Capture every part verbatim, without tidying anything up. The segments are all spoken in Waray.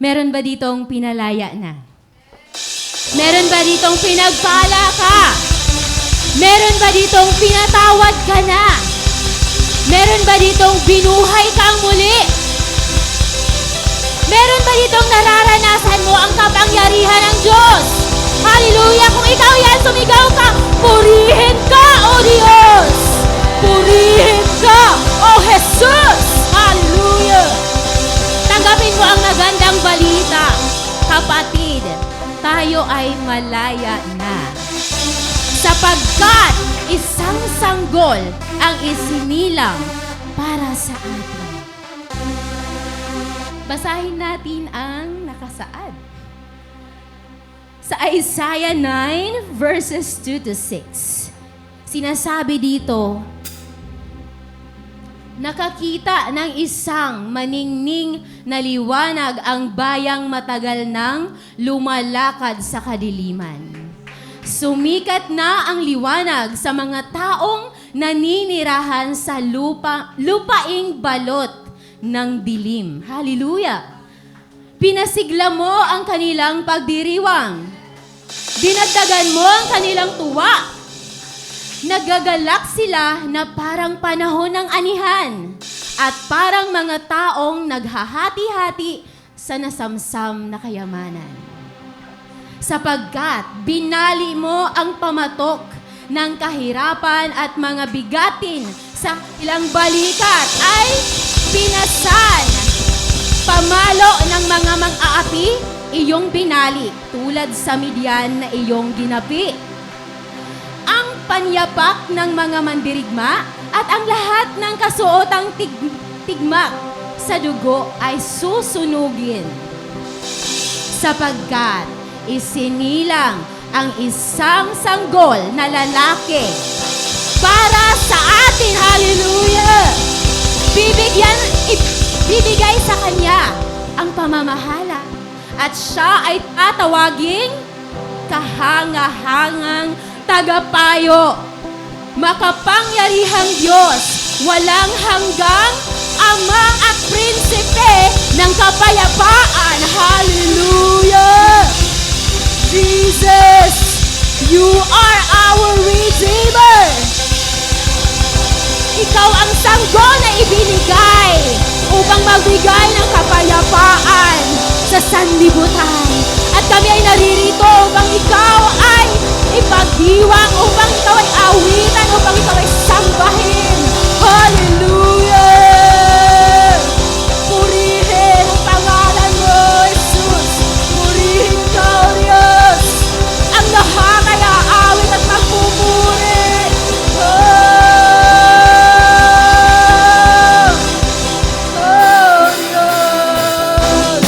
Meron ba ditong pinalaya na? Meron ba ditong pinagpala ka? Meron ba ditong pinatawad ka na? Meron ba ditong binuhay kang muli? Meron ba ditong nararanasan mo ang kapangyarihan ng Diyos? Hallelujah! Kung ikaw yan, sumigaw ka, "Purihin ka, O Diyos! Purihin ka, O Jesus!" Hallelujah! Tanggapin mo ang magandang balita, kapatid. Tayo ay malaya na. Sapagkat isang sanggol ang isinilang para sa atin. Basahin natin ang nakasaad. Sa Isaiah nine, verses two to six, sinasabi dito, "Nakakita ng isang maningning na liwanag ang bayang matagal nang lumalakad sa kadiliman. Sumikat na ang liwanag sa mga taong naninirahan sa lupa, lupaing balot ng dilim." Hallelujah! "Pinasigla mo ang kanilang pagdiriwang. Dinagdagan mo ang kanilang tuwa. Nagagalak sila na parang panahon ng anihan at parang mga taong naghahati-hati sa nasamsam na kayamanan. Sapagkat binali mo ang pamatok ng kahirapan at mga bigatin sa kanilang balikat ay pinasan. Pamalo ng mga mang-aapi iyong binali, tulad sa Midian na iyong ginapi. Ang panyapak ng mga mandirigma at ang lahat ng kasuotang tig-, tigmak sa dugo ay susunugin. Sapagkat isinilang ang isang sanggol na lalaki para sa atin." Hallelujah! Bibigyan, ibibigay sa kanya ang pamamahala at siya ay tatawaging Kahangahangang Tagapayo, Makapangyarihang Diyos, Walang Hanggang Ama at Prinsipe ng Kapayapaan. Hallelujah! Jesus, you are our Redeemer. Ikaw ang sanggol na ibinigay upang magbigay ng kapayapaan sa sanlibutan. At kami ay naririto upang ikaw ay ipagdiwang, upang ikaw ay awitan, upang ikaw ay sambahin. Hallelujah! Purihin ang pangalan mo, Jesus. Purihin ka, O Diyos. Ang lahat ay aawit at magpupuri. Oh, oh, Diyos.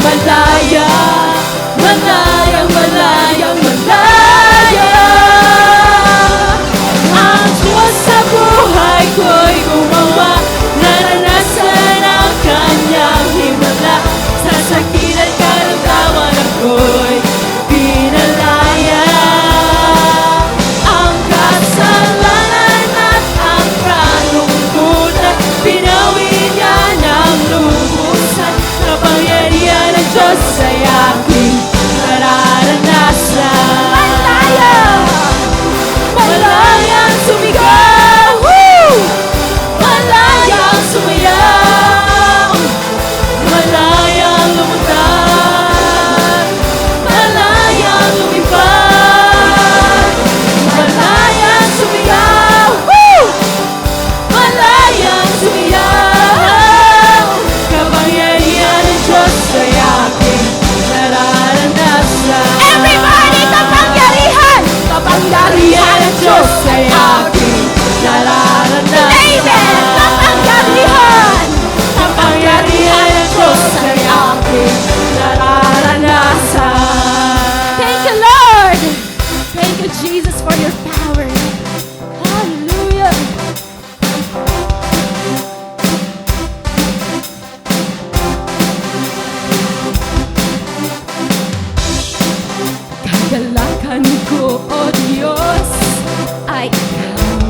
Malaya, malaya, malaya, malaya. Ang Diyos sa buhay ko'y gumawa, naranasan ang kanyang himala. Sa sakit at karamdaman ako'y pinalaya. Ang kasalanan at ang kalungkutan, binawi niya ng lubusan. Kapangyarihan ng Diyos ay aking nararanasan. Malaya! Malayang sumigaw! Woo! Malayang sumayaw! Malayang lumutang! Malayang lumipad! Malayang sumigaw! Woo! Malayang sumiyaw, kapangyarihan ng Diyos ay aking nararanasan. Everybody, kapangyarihan! Kapangyarihan ng Diyos ay aking nararanasan. Amen! Kapangyarihan! Kapangyarihan ng Diyos ay aking nararanasan. Thank you, Lord! Thank you, Jesus, for your power. Hallelujah! Kagalakan ko, O Diyos, ay Ikaw.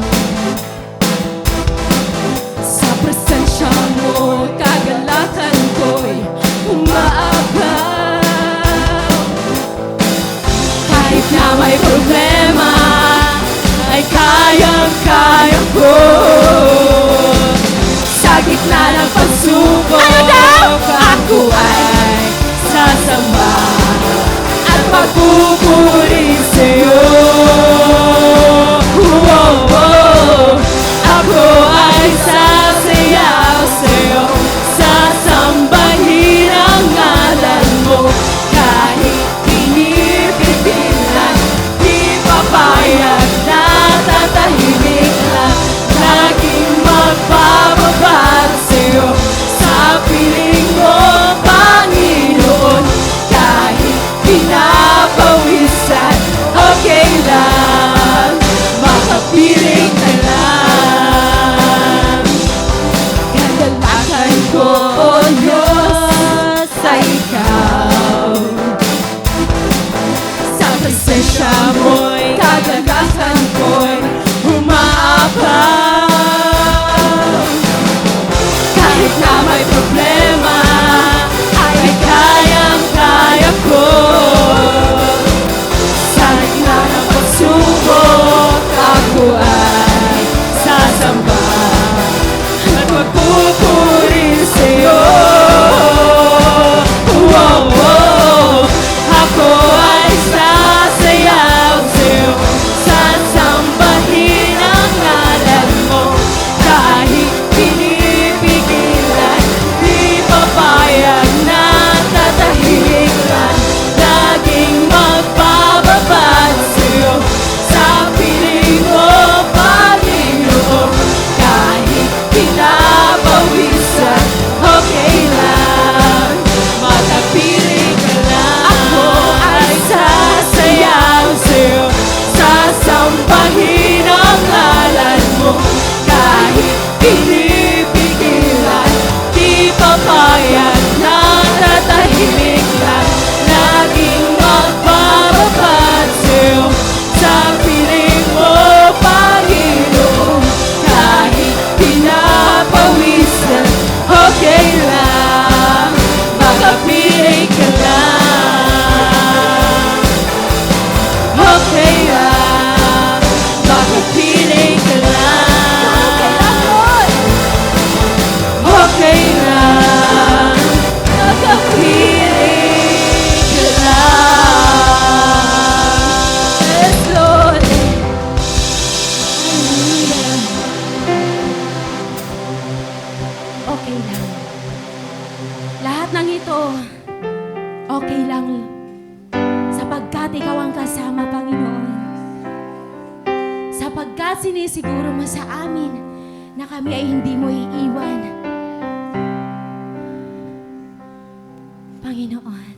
Sa presensya mo, kagalakan ko'y umaapaw. Kahit na may problema, ay kayang-kaya ko. Sa gitna ng pagsubok, ano daw? Ako ay sasamba at magpupuri sa'yo. Oh, oh, oh. Ako ay sasayaw sa'yo, sasambahin ang ngalan mo. Kahit pinipigilan, di papayag, natatahimik lang. Laging magpapabal sa'yo, sa piling mo, Panginoon. Kahit pinapawisan, okay lang, makapiling ka lang. Kagalakan ko, O Diyos, ay Ikaw. Sa presensya mo'y kagalakan ko'y umaapaw. Kahit na may problema, ay kayang-kaya ko. Sa gitna ng pagsubok, ako ay sasamba at magpupuri sa'yo. Oh, oh, oh. Ako ay sasayaw sa'yo, sasambahin ang ngalan mo. Kahit pinipigilan, di papayag, natatahimik lang. Laging magpapabal sa'yo, sa piling mo, Panginoon. Kahit pinapawisan, okay lang, makapiling ka lang. Ako ay sasayaw sa'yo, sasambahin ang ngalan mo. Kahit pinipigilan, di papayag, natatahimik lang. Laging magpapabal sa'yo, sa piling mo, Panginoon. Kahit pinapawisan, okay lang, makapiling ka lang. Okay lang, makapiling ka lang. Okay lang, makapiling ka lang. Yes, Lord. Hallelujah. Okay lang. Lahat ng ito, okay lang. Sapagkat Ikaw ang kasama, Panginoon. Sapagkat sinisiguro mo sa amin na kami ay hindi mo iiwan. Panginoon,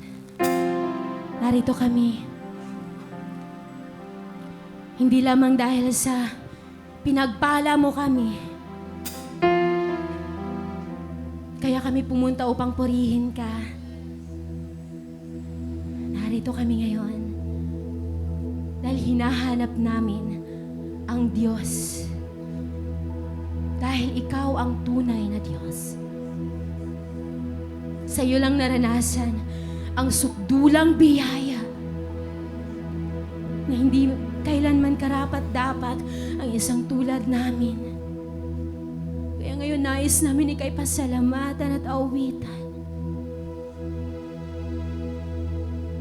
narito kami. Hindi lamang dahil sa pinagpala mo kami, kaya kami pumunta upang purihin ka. Narito kami ngayon dahil hinahanap namin ang Diyos. Dahil ikaw ang tunay na Diyos. Sa iyo lang naranasan ang sukdulang biyaya na hindi kailanman karapat-dapat ang isang tulad namin. Kaya ngayon, nais namin ika'y pasalamatan at awitan.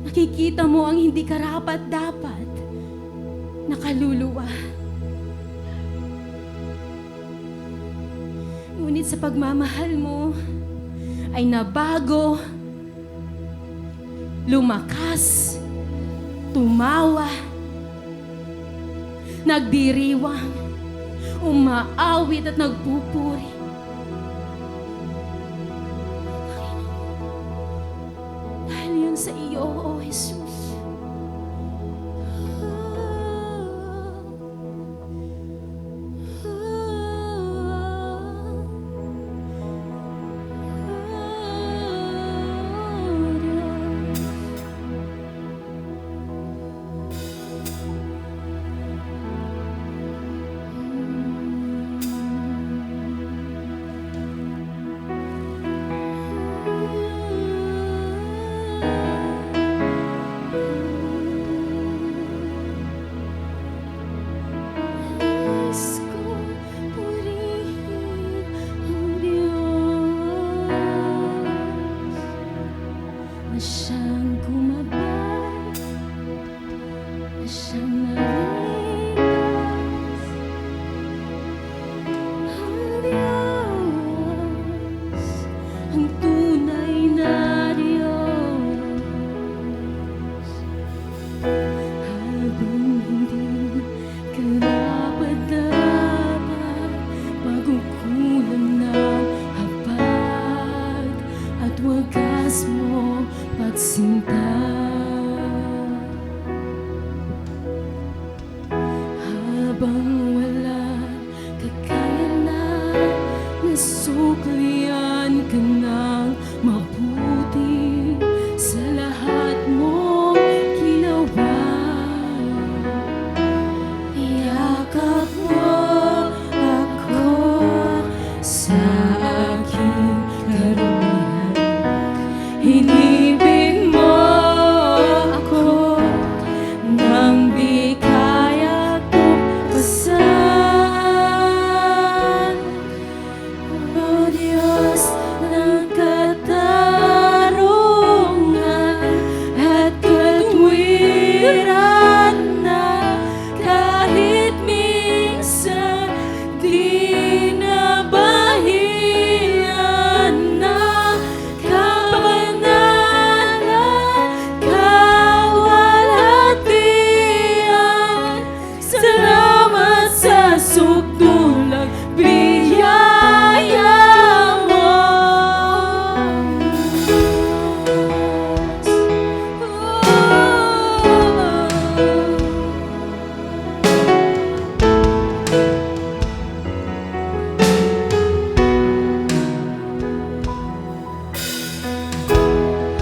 Nakikita mo ang hindi karapat-dapat na kaluluwa. Ngunit sa pagmamahal mo ay nabago, lumakas, tumawa, nagdiriwang, umaawit at nagpupuri. Panginoon, dahil yun sa iyo, O Jesus. Nais kong purihin ang Diyos na siyang gumabay, na siyang naliligtas. Ang Diyos, ang tunay na Diyos. Habang hindi karapat-dapat, pagkukulang ng hapag at wagas mo pagsinta. Habang wala kakayanan, nasuklian ka ng mabuti sa lahat mong ginawa. Niyakap mo ako sa aking karumihan. Inibig mo ako nang di kaya tumpasan. O Diyos ng katarungan at katwiran na kahit minsan di na bahian ng kabanalan, kaluwalhatian. Salamat sa sukdulang biyaya mo.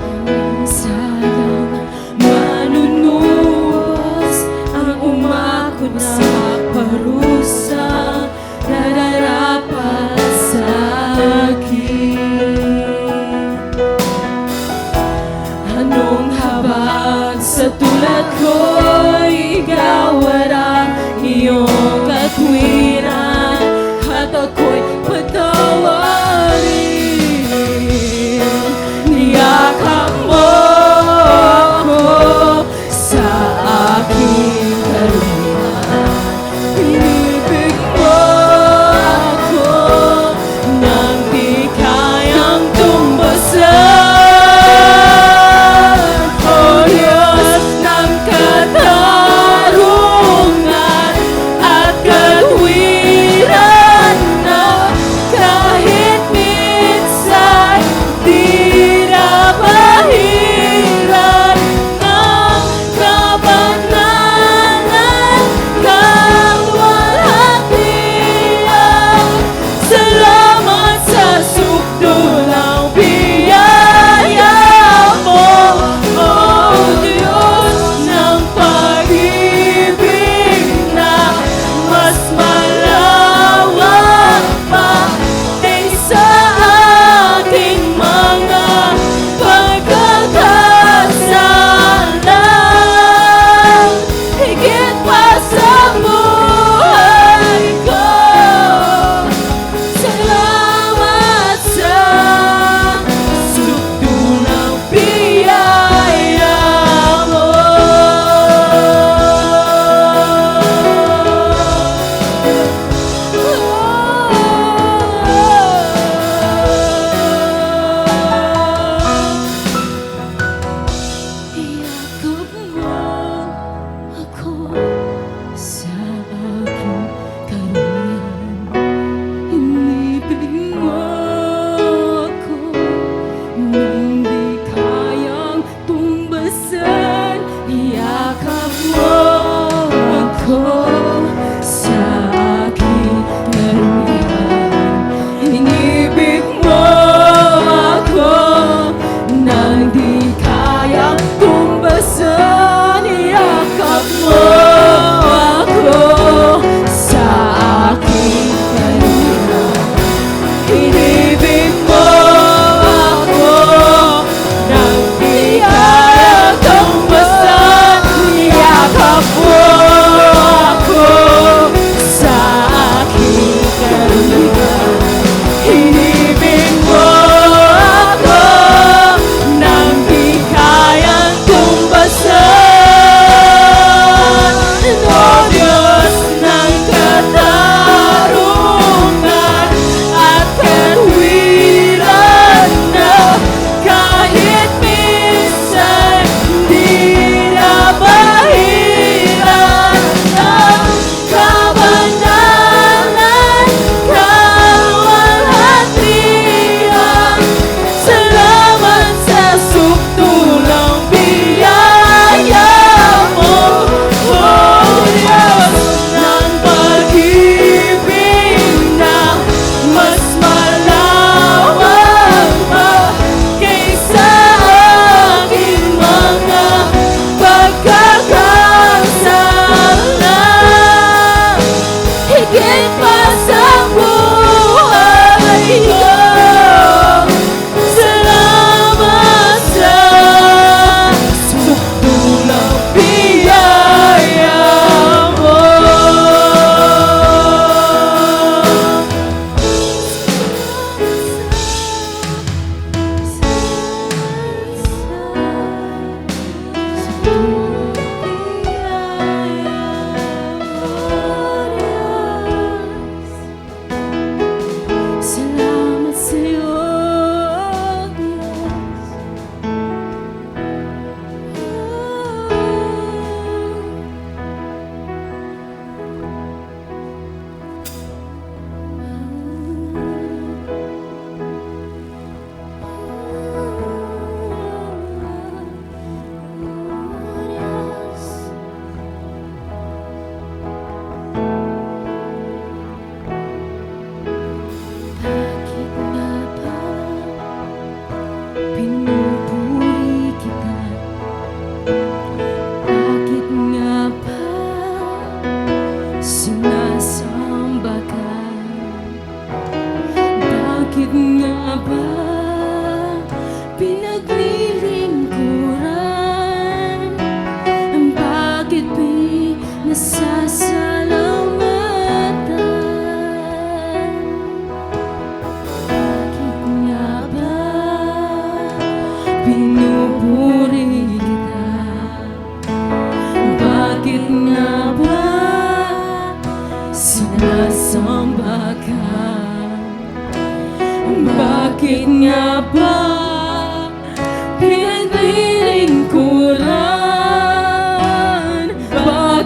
Ang salang manunubos ang umakot sa parusang nararapat sa akin. Anong habag sa tulad ko'y gawaran iyong katwiran at ako'y patawarin? Niyakap mo ako sa aking kalumaan. Inibig mo ako nang di kayang tumbasan. O Diyos ng katarungan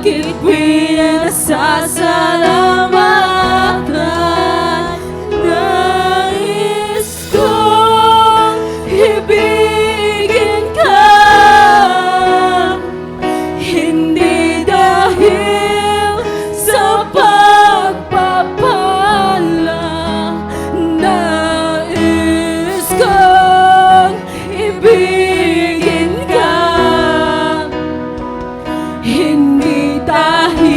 Kit pinasasalamatan, nais kong ibigin ka, hindi dahil sa pagpapala, nais kong ibigin ka, hindi dahil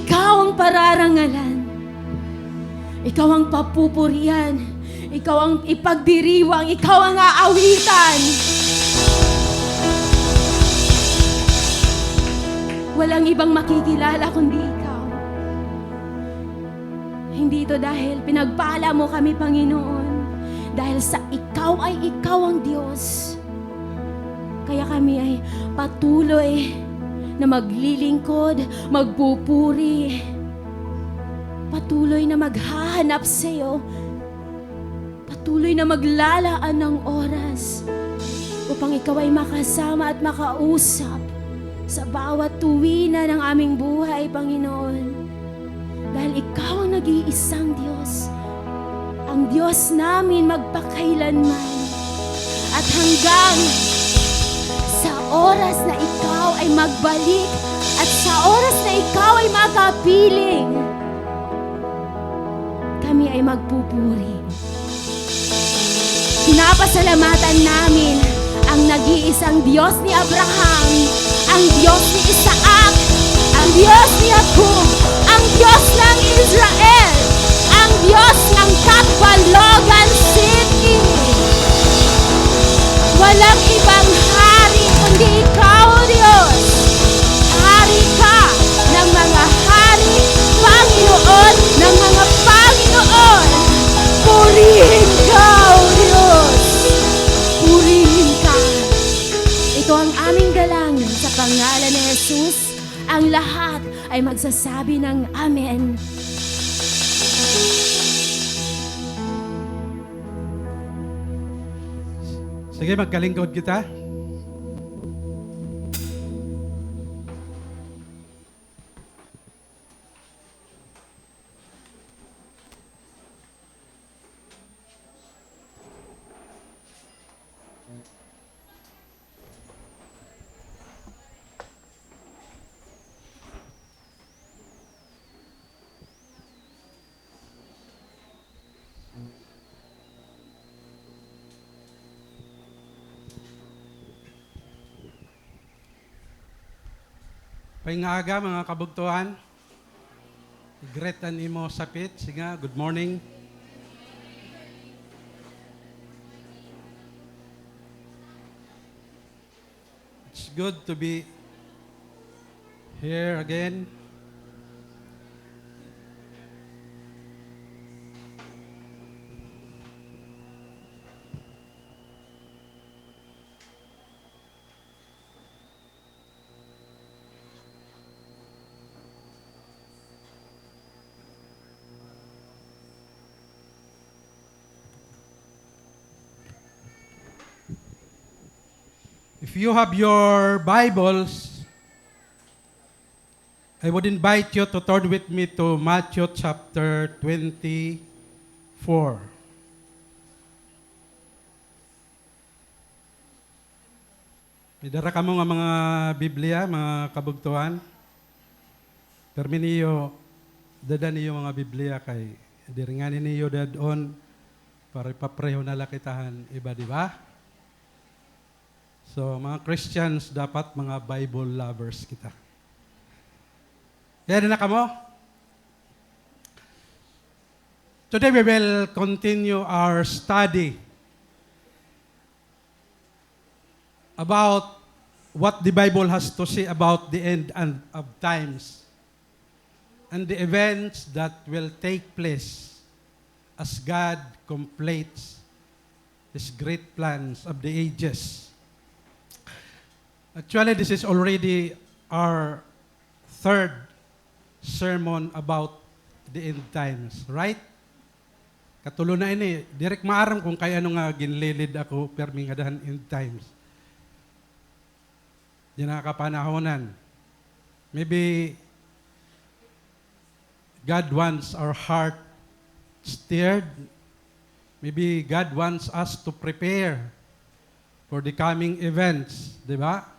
Ikaw ang pararangalan. Ikaw ang papupurian. Ikaw ang ipagdiriwang. Ikaw ang aawitan. Walang ibang makikilala kundi ikaw. Hindi ito dahil pinagpala mo kami, Panginoon. Dahil sa ikaw ay ikaw ang Diyos. Kaya kami ay patuloy na maglilingkod, magpupuri, patuloy na maghahanap sa iyo, patuloy na maglalaan ng oras upang ikaw ay makasama at makausap sa bawat tuwina ng aming buhay, Panginoon. Dahil ikaw ang nag-iisang Diyos. Ang Diyos namin magpakailanman. At hanggang sa oras na ikaw ay magbalik at sa oras na ikaw ay makapiling, kami ay magpupuri. Pinapasalamatan namin ang nag-iisang Diyos ni Abraham, ang Diyos ni Isaac, ang Diyos ni Jacob, ang Diyos ng Israel, ang Diyos ng Catbalogan City. Walang ibang hari kundi ikaw, O Diyos. Hari ka ng mga hari, Panginoon ng mga Panginoon. Purihin ka, O Diyos. Purihin ka. Ito ang aming dalangin sa pangalan ni Jesus. Ang lahat ay magsasabi ng amen. Sige, magkalingkod kita. Maupay nga aga, mga kabugtoan. I-greet an imo sapit. Sige, good morning. It's good to be here again. If you have your Bibles, I would invite you to turn with me to Matthew chapter twenty-four. May dara kamo nga mga Biblia, mga kabugtoan? Pirmi niyo, dad-a niyo mga Biblia kay diri ngani niyo dad-on para ipapareho na la kita han iba, di ba? So, mga Christians, dapat mga Bible lovers kita. Ready na kamo? Today we will continue our study about what the Bible has to say about the end and of times and the events that will take place as God completes His great plans of the ages. Actually, this is already our third sermon about the end times, right? Katulo na ini. Diri ko maaram kon kay ano nga ginlilid ako pirmi ngada han end times. Di na kapanahonan. Maybe God wants our heart stirred. Maybe God wants us to prepare for the coming events, di ba?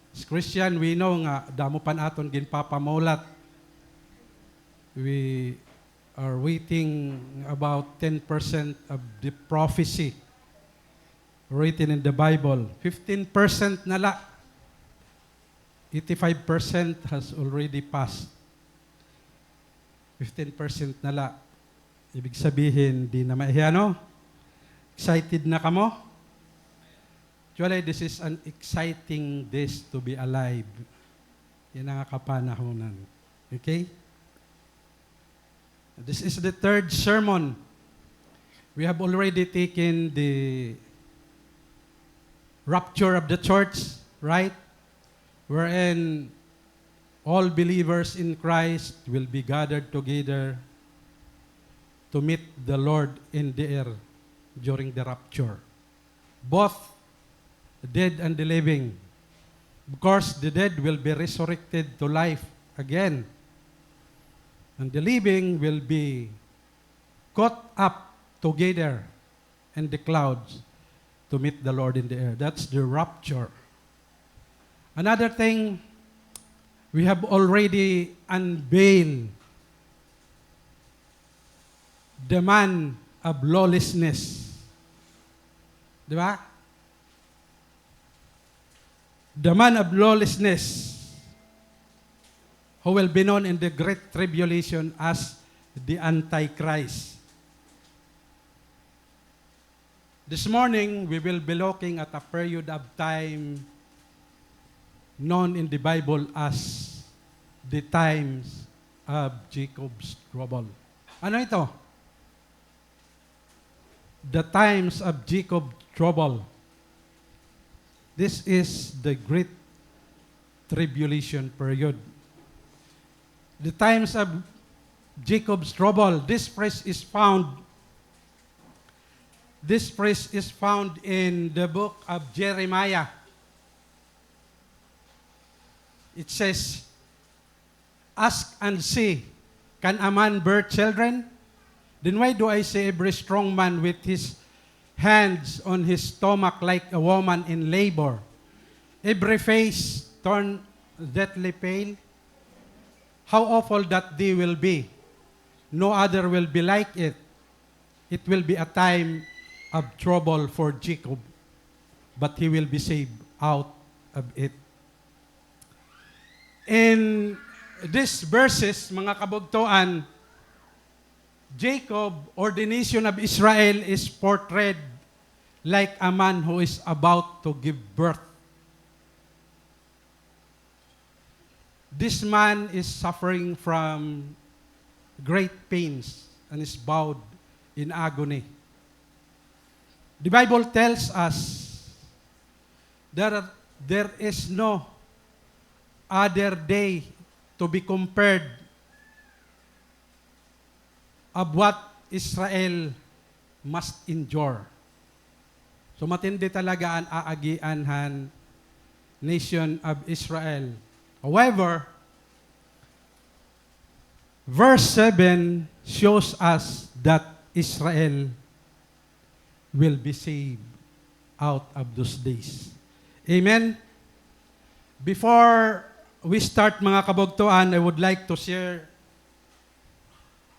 As Christian, we know nga damo pa an aton ginpapamulat. We are waiting about ten percent of the prophecy written in the Bible. Fifteen percent na la. Eighty-five percent has already passed. Fifteen percent na la. Ibig sabihin, di na maihi, ano? Excited na kamo? Actually, this is an exciting days to be alive. Yana nga kapanahonan. Okay? This is the third sermon. We have already taken the rapture of the church, right? Wherein all believers in Christ will be gathered together to meet the Lord in the air during the rapture. Both the dead and the living. Of course, the dead will be resurrected to life again. And the living will be caught up together in the clouds to meet the Lord in the air. That's the rapture. Another thing, we have already unveiled the man of lawlessness. Di ba? The man of lawlessness, who will be known in the great tribulation as the Antichrist. This morning, we will be looking at a period of time known in the Bible as the times of Jacob's trouble. Ano ito? The times of Jacob's trouble. This is the great tribulation period. The times of Jacob's trouble. This phrase is found, this phrase is found in the book of Jeremiah. It says, "Ask and see, can a man bear children? Then why do I see every strong man with his hands on his stomach like a woman in labor? Every face turned deathly pale? How awful that day will be! No other will be like it. It will be a time of trouble for Jacob, but he will be saved out of it." In these verses, mga kabugtoan, Jacob or the nation of Israel is portrayed like a man who is about to give birth. This man is suffering from great pains and is bowed in agony. The Bible tells us that there is no other day to be compared of what Israel must endure. So, matindi talaga an aagian han nation of Israel. However, verse seven shows us that Israel will be saved out of those days. Amen? Before we start, mga kabugtoan, I would like to share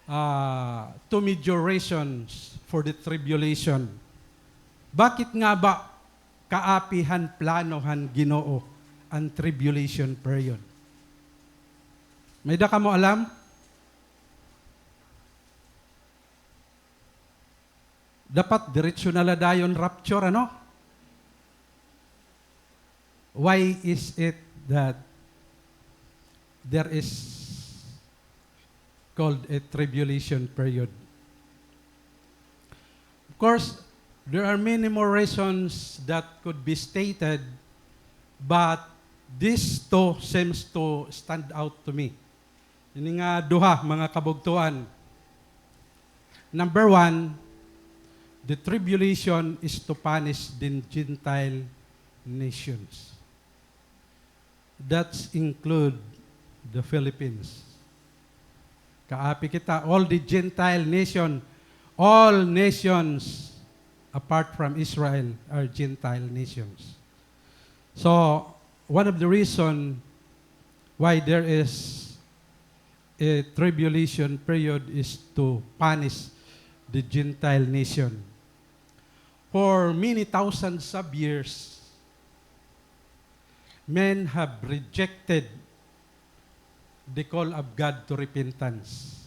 ah, two major reasons for the tribulation. Bakit nga ba kaapi han plano han Ginoo an tribulation period? May-ada kamo alam? Dapat diretso na la dayon rapture, ano? Why is it that there is called a tribulation period? Of course, there are many more reasons that could be stated, but these two seems to stand out to me. Ini nga duha, mga kabugtoan. Number one, the tribulation is to punish the Gentile nations. That's include the Philippines. Kaapi kita, all the Gentile nation, all nations apart from Israel are Gentile nations. So, one of the reason why there is a tribulation period is to punish the Gentile nation. For many thousands of years, men have rejected the call of God to repentance.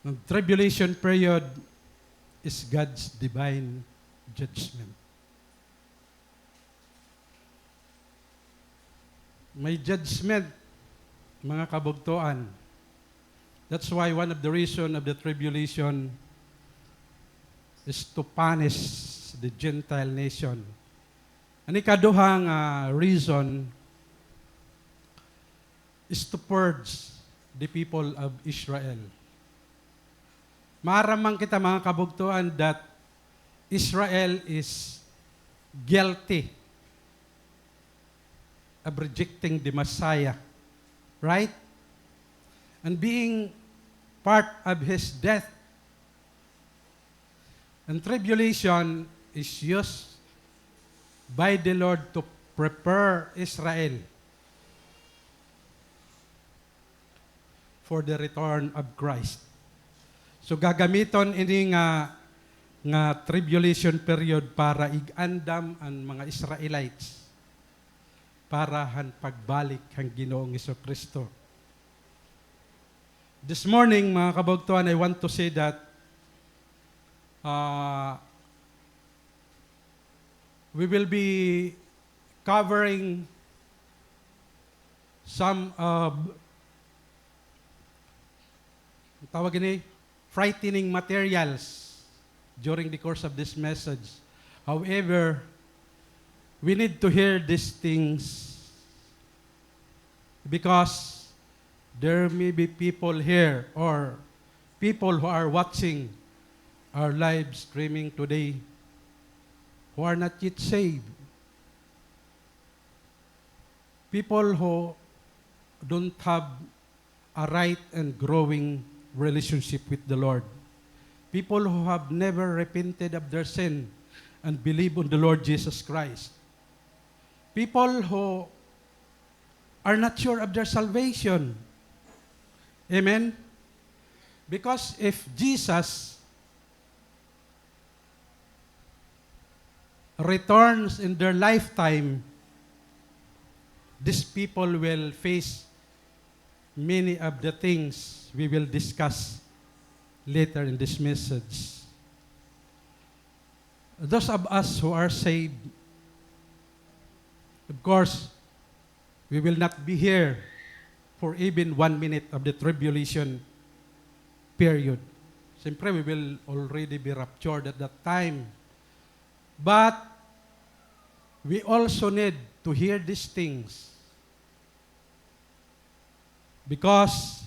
Ang tribulation period is God's divine judgment. May judgment, mga kabugtoan. That's why one of the reason of the tribulation is to punish the Gentile nation. An ikaduha nga reason is to purge the people of Israel. Maaram man kita, mga kabugtoan, that Israel is guilty of rejecting the Messiah, right? And being part of his death. And tribulation is used by the Lord to prepare Israel for the return of Christ. So, gagamiton ini nga, nga tribulation period para ig-andam an mga Israelites para han pagbalik han Ginoong Jesucristo. This morning, mga kabugtoan, I want to say that, uh, we will be covering some of, tawag ini, frightening materials during the course of this message. However, we need to hear these things because there may be people here or people who are watching our live streaming today who are not yet saved. People who don't have a right and growing relationship with the Lord. People who have never repented of their sin and believe on the Lord Jesus Christ. People who are not sure of their salvation. Amen? Because if Jesus returns in their lifetime, these people will face many of the things we will discuss later in this message. Those of us who are saved, of course, we will not be here for even one minute of the tribulation period. Siyempre, we will already be raptured at that time. But we also need to hear these things. Because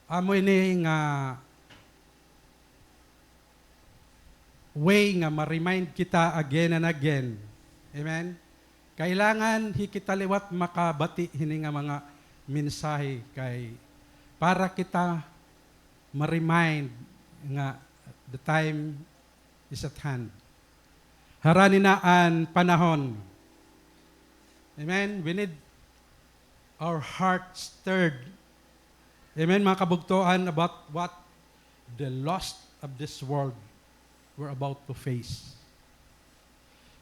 amo ini nga way nga ma-remind kita again and again. Amen? Kailangan hi kita liwat makabati hini nga mga mensahe kay para kita ma-remind nga the time is at hand. Harani na an panahon. Amen? We need our heart stirred. Amen, mga kabugtoan, about what the lost of this world were about to face.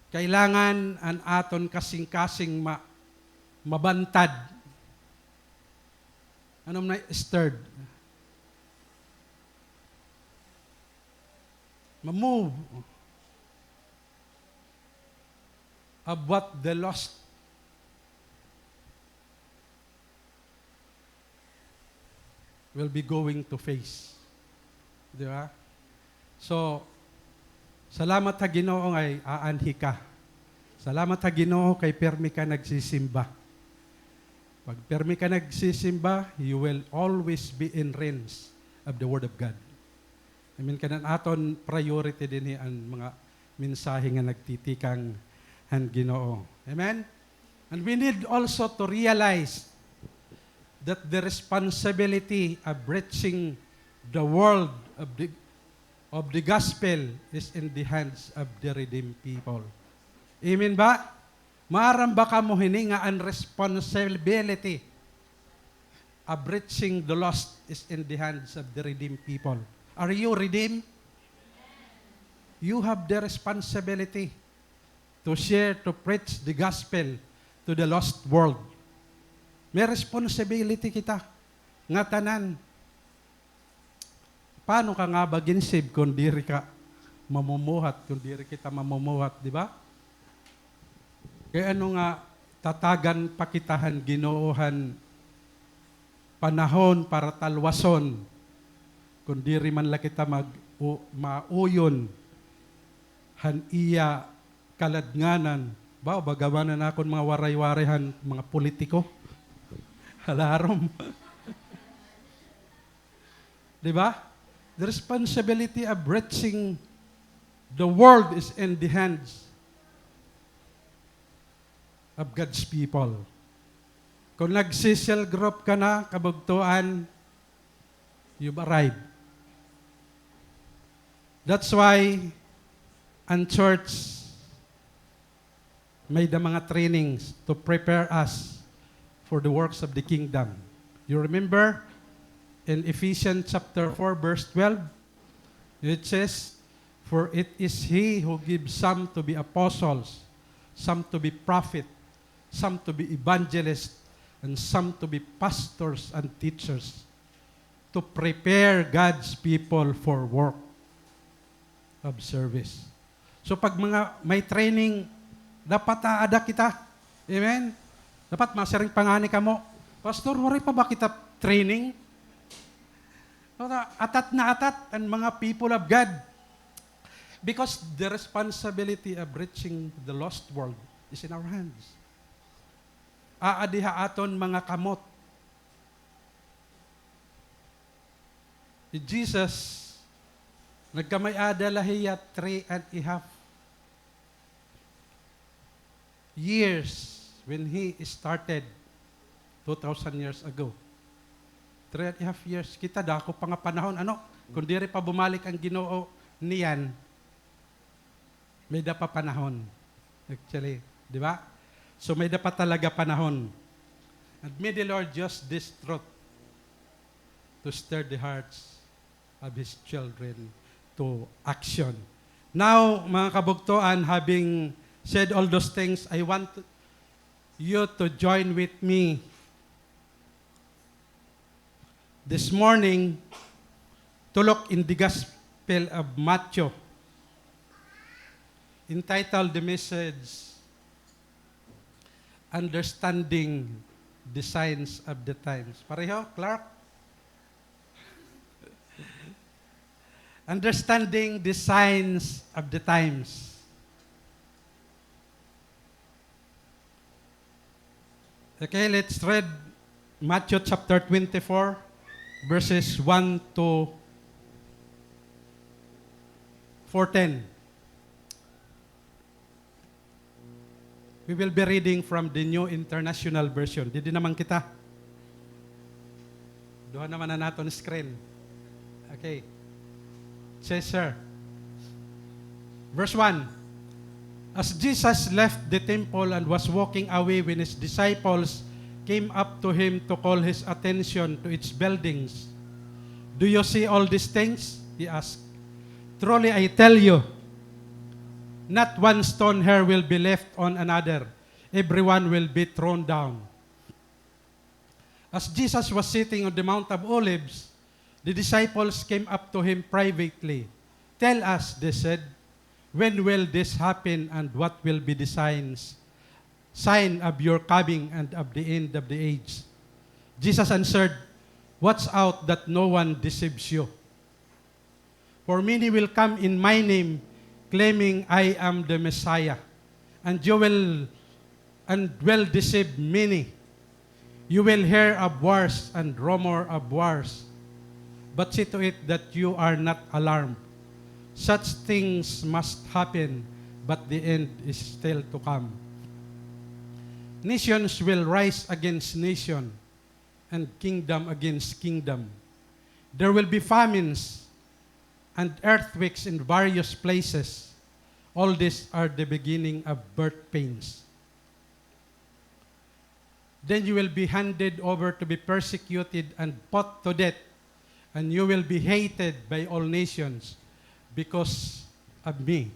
Kailangan an aton kasingkasing ma-, mabantad. Ano man, stirred? Ma-move of what the lost will be going to face. Di ba? So, salamat ha Ginoo ngay aanhi ka. Salamat ha Ginoo kay pirmi ka nagsisimba. Pag pirmi ka nagsisimba, you will always be in range of the Word of God. Amen. Kay an aton priority dinhi an mga mensahe nga nagtitikang han Ginoo. Amen? And we need also to realize that the responsibility of reaching the world of the, of the gospel is in the hands of the redeemed people. Amen ba? Maaram ba kamo hini nga an responsibility of reaching the lost is in the hands of the redeemed people? Are you redeemed? You have the responsibility to share, to preach the gospel to the lost world. May responsibility kita ngatanan. Paano ka nga ba gin-save kon diri ka mamumuhat, kon diri kita mamumuhat, di ba? Kay ano nga tatagan pa kita han Ginoo han panahon para talwason, kon diri man la kita mag-, u-, mauyon han iya kaladnganan. Ba, baga man an akon mga waray-waray han mga politiko. Halarom. Di ba? The responsibility of reaching the world is in the hands of God's people. Kung nagsi-cell group ka na, kabugtoan, you've arrived. That's why an church may-ada mga trainings to prepare us for the works of the kingdom. You remember in Ephesians chapter four, verse twelve, it says, "For it is he who gives some to be apostles, some to be prophet, some to be evangelists, and some to be pastors and teachers, to prepare God's people for work of service." So pag mga may training, dapat aada kita. Amen? Dapat masiring pa ngani kamo, "Pastor, waray pa ba kita training?" Atat na atat an mga people of God. Because the responsibility of reaching the lost world is in our hands. Aadi ha aton mga kamot. Hi Jesus, nagkamay-ada la hiya three and a half years when he started two thousand years ago. Three and a half years. Kita, dako pa nga panahon, ano? Kon diri pa bumalik an Ginoo niyan, may-ada pa panahon. Actually, di ba? So, may-ada pa talaga panahon. And may the Lord use this truth to stir the hearts of His children to action. Now, mga kabugtoan, having said all those things, I want you to join with me this morning to look in the Gospel of Matthew, entitled the message, Understanding the Signs of the Times. Pareho, Clark? Understanding the Signs of the Times. Okay, let's read Matthew chapter twenty-four, verses one to fourteen. We will be reading from the New International Version. Didi naman kita. Duha naman an aton screen. Okay. Yes, sir. Verse one, "As Jesus left the temple and was walking away, when his disciples came up to him to call his attention to its buildings, 'Do you see all these things?' he asked. 'Truly I tell you, not one stone here will be left on another. Everyone will be thrown down.'" As Jesus was sitting on the Mount of Olives, the disciples came up to him privately. "Tell us," they said, "when will this happen, and what will be the signs, sign of your coming and of the end of the age?" Jesus answered, "Watch out that no one deceives you. For many will come in my name, claiming, 'I am the Messiah,' and you will, and will deceive many. You will hear of wars and rumor of wars, but see to it that you are not alarmed. Such things must happen, but the end is still to come. Nations will rise against nation, and kingdom against kingdom. There will be famines and earthquakes in various places. All these are the beginning of birth pains. Then you will be handed over to be persecuted and put to death, and you will be hated by all nations because of me."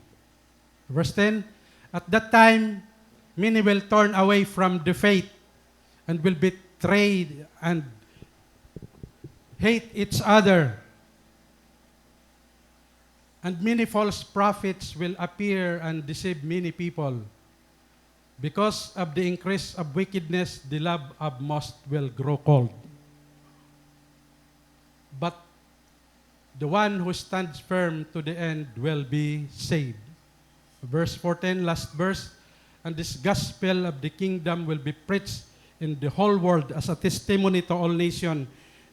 Verse ten, "At that time, many will turn away from the faith and will betray and hate each other. And many false prophets will appear and deceive many people. Because of the increase of wickedness, the love of most will grow cold. But the one who stands firm to the end will be saved. Verse fourteen, last verse, "And this gospel of the kingdom will be preached in the whole world as a testimony to all nations,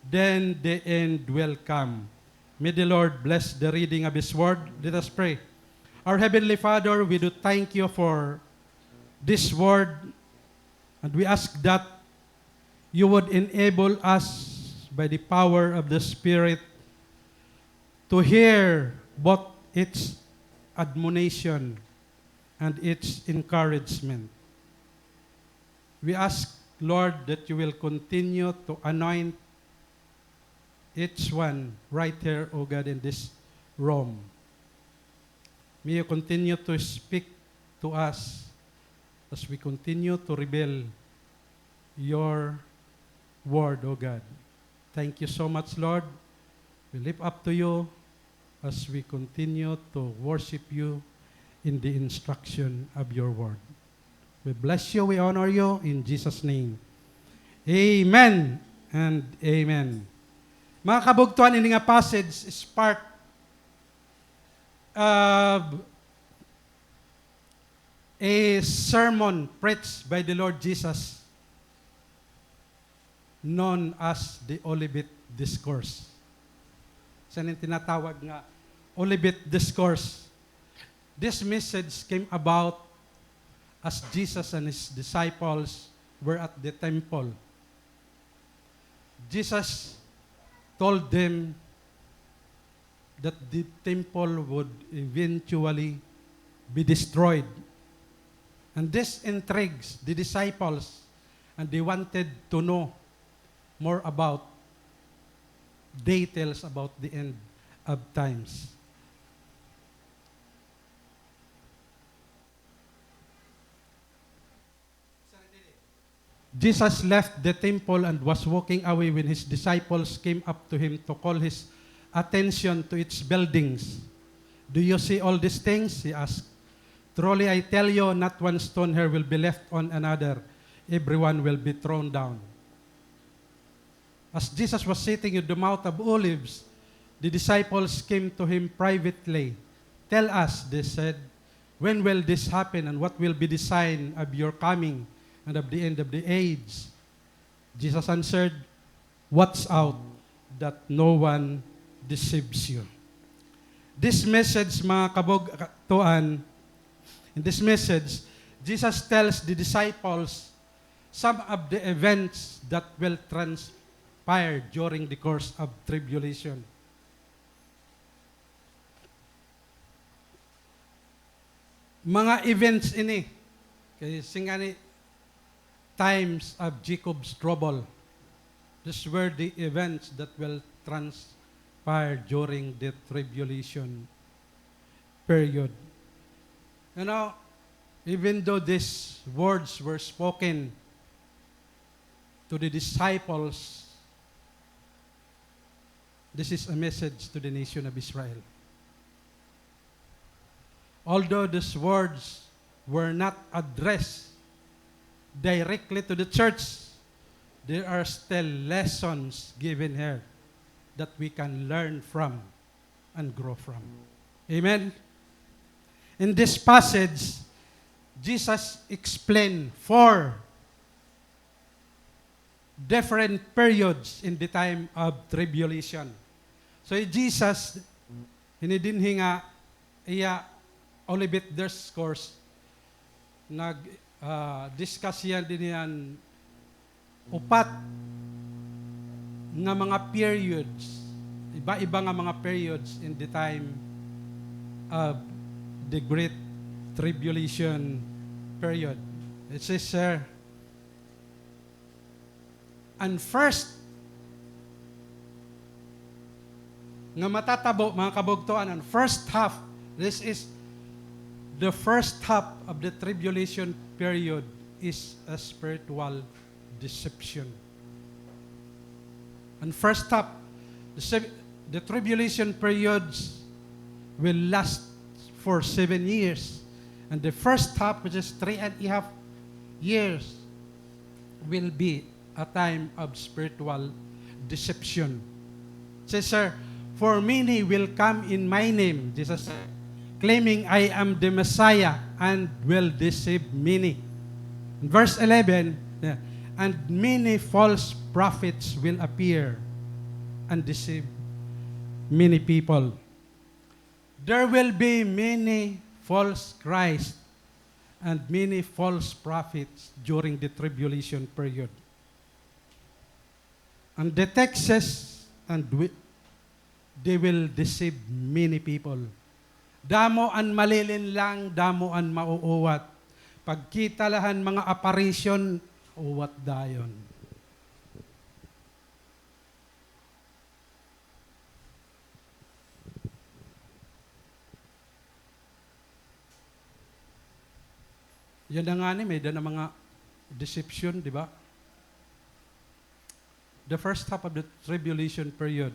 then the end will come." May the Lord bless the reading of His word. Let us pray. Our Heavenly Father, we do thank you for this word, and we ask that you would enable us by the power of the Spirit to hear both its admonition and its encouragement. We ask, Lord, that you will continue to anoint each one right here, O God, in this room. May you continue to speak to us as we continue to reveal your word, O God. Thank you so much, Lord. We lift up to you as we continue to worship you in the instruction of your word. We bless you, we honor you in Jesus' name. Amen and amen. Mga kabugtuan, ini nga passage is part of a sermon preached by the Lord Jesus, known as the Olivet Discourse. Siya ning tinatawag nga Olivet Discourse. This message came about as Jesus and his disciples were at the temple. Jesus told them that the temple would eventually be destroyed. And this intrigues the disciples, and they wanted to know more about details about the end of times. Jesus left the temple and was walking away when his disciples came up to him to call his attention to its buildings. "Do you see all these things?" he asked. "Truly I tell you, not one stone here will be left on another. Everyone will be thrown down." As Jesus was sitting at the Mount of Olives, the disciples came to him privately. "Tell us," they said, "when will this happen, and what will be the sign of your coming and of the end of the age?" Jesus answered, "Watch out that no one deceives you." This message, mga kabugtuan, in this message, Jesus tells the disciples some of the events that will transpire during the course of tribulation. Mga events ini, kay singani, times of Jacob's trouble. These were the events that will transpire during the tribulation period. You know, even though these words were spoken to the disciples, this is a message to the nation of Israel. Although these words were not addressed directly to the church, there are still lessons given here that we can learn from and grow from. Amen? In this passage, Jesus explained four different periods in the time of tribulation. So, hi Jesus, hini dinhi nga iya Olivet Discourse, nag, ah, discuss hiya dinhi han upat nga mga periods, iba-iba nga mga periods in the time of the Great Tribulation period. It says, sir, an first nga matatabo, mga kabugtoan, an first half, this is the first half of the tribulation period, is a spiritual deception. An first half, the, se-, the tribulation periods will last for seven years. And the first half, which is three and a half years, will be a time of spiritual deception. Says, sir, "For many will come in my name," Jesus said, "claiming I am the Messiah and will deceive many." In verse eleven, yeah, "And many false prophets will appear and deceive many people." There will be many false Christ and many false prophets during the tribulation period. And the text says, and wi-, they will deceive many people. Damo an malilinlang, damo an mauuwat. Pagkita la han mga apparition, uwat dayon. Yana ngani, may-ada na mga deception, di ba? The first half of the tribulation period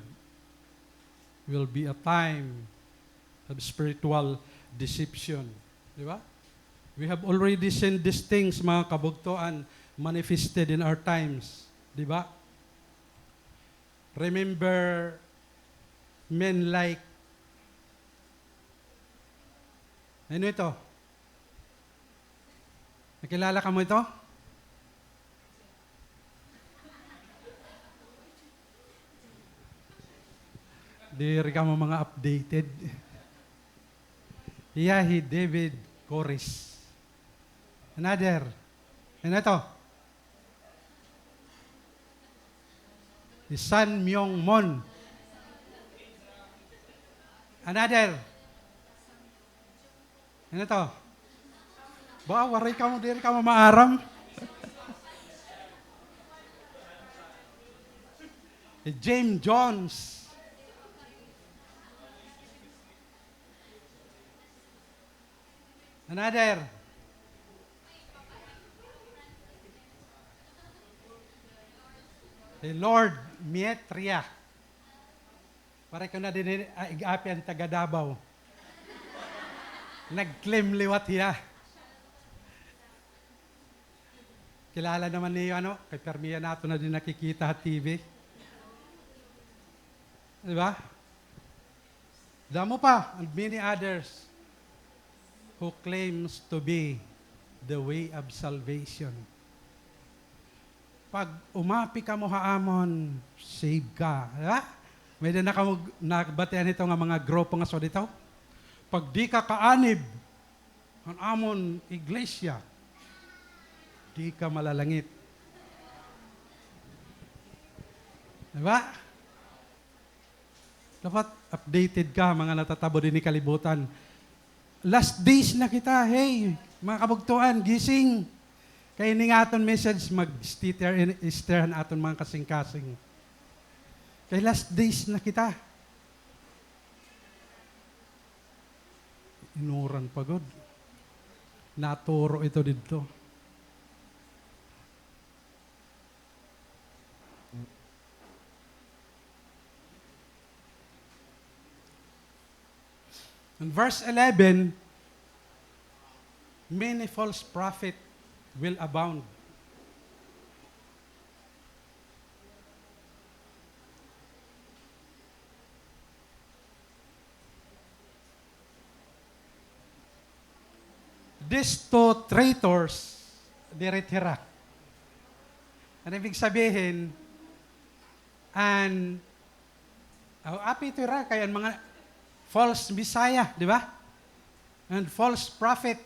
will be a time of spiritual deception. Di ba? We have already seen these things, mga kabugtoan, manifested in our times. Di ba? Remember men like, ano ito? Nakilala kamo ito? Diri kamo mga updated. Hiya hi David Koresh. Another. Ano ito? Hi Sun Myung Moon. Another. Ano to? Ba, waray kamo, diri kamo maaram. Hi Jim Jones. Another. Hi Lord Maitreya. Waray ko na dinhi, ah, ig-api an taga Davao. Nag-claim liwat hiya. Kilala naman niyo, ano, kay permi hiya naton na dinhi nakikita ha T V. Di ba? Damo pa, and many others who claims to be the way of salvation. Pag umapi kamo ha amon, save ka. Ha? May-ada na kamo nabatian hito nga mga grupo nga so dito? Pag di ka kaanib han amon iglesia, di ka malalangit. Diba? Dapat updated ka, mga natatabo dinhi kalibutan. Last days na kita, hey, mga kabugtoan, gising. Kay ini nga aton message, mag-stir, stir an aton mga kasingkasing. Kay last days na kita. Inuran pa gud. Naturo ito didto. In verse eleven, many false prophet will abound. These two traitors, diri it hira. Ano ibig sabihin? An, oh, api ito hira, kay an mga false messiah, di ba? And false prophet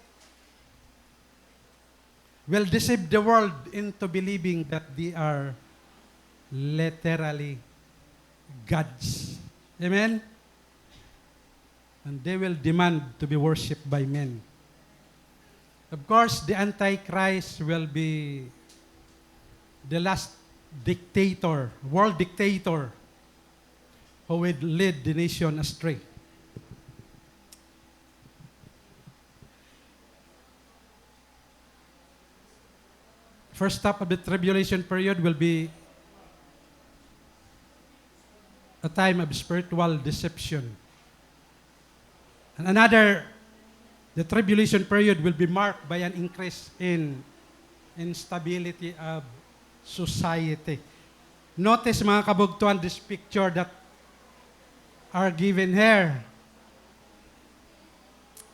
will deceive the world into believing that they are literally gods. Amen? And they will demand to be worshipped by men. Of course, the Antichrist will be the last dictator, world dictator, who will lead the nation astray. First half of the tribulation period will be a time of spiritual deception. And another, the tribulation period will be marked by an increase in instability of society. Notice, mga kabugtuan, this picture that are given here.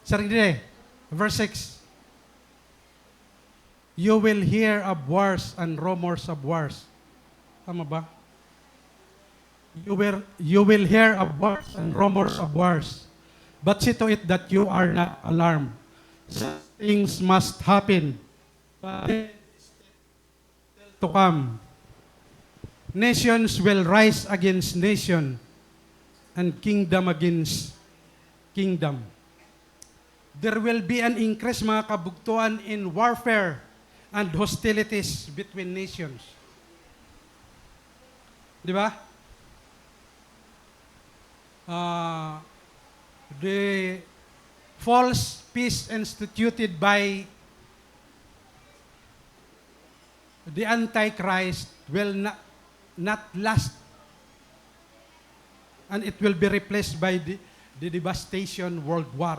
Siring didi, verse six. You will hear of wars and rumors of wars. Tama ba? You will, you will hear of wars and rumors of wars. But see to it that you are not alarmed. Such things must happen. But to come. Nations will rise against nation, and kingdom against kingdom. There will be an increase, mga kabugtuan, in warfare and hostilities between nations. Di ba? Ah, the false peace instituted by the Antichrist will not, not last, and it will be replaced by the, the devastation world war.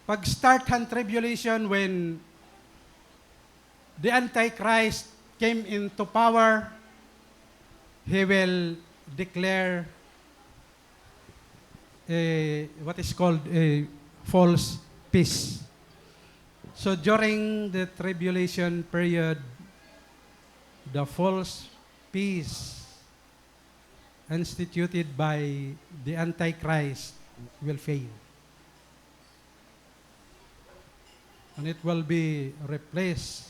Pag-start han tribulation, when the Antichrist came into power, he will declare a, what is called a false peace. So during the tribulation period, the false peace instituted by the Antichrist will fail. And it will be replaced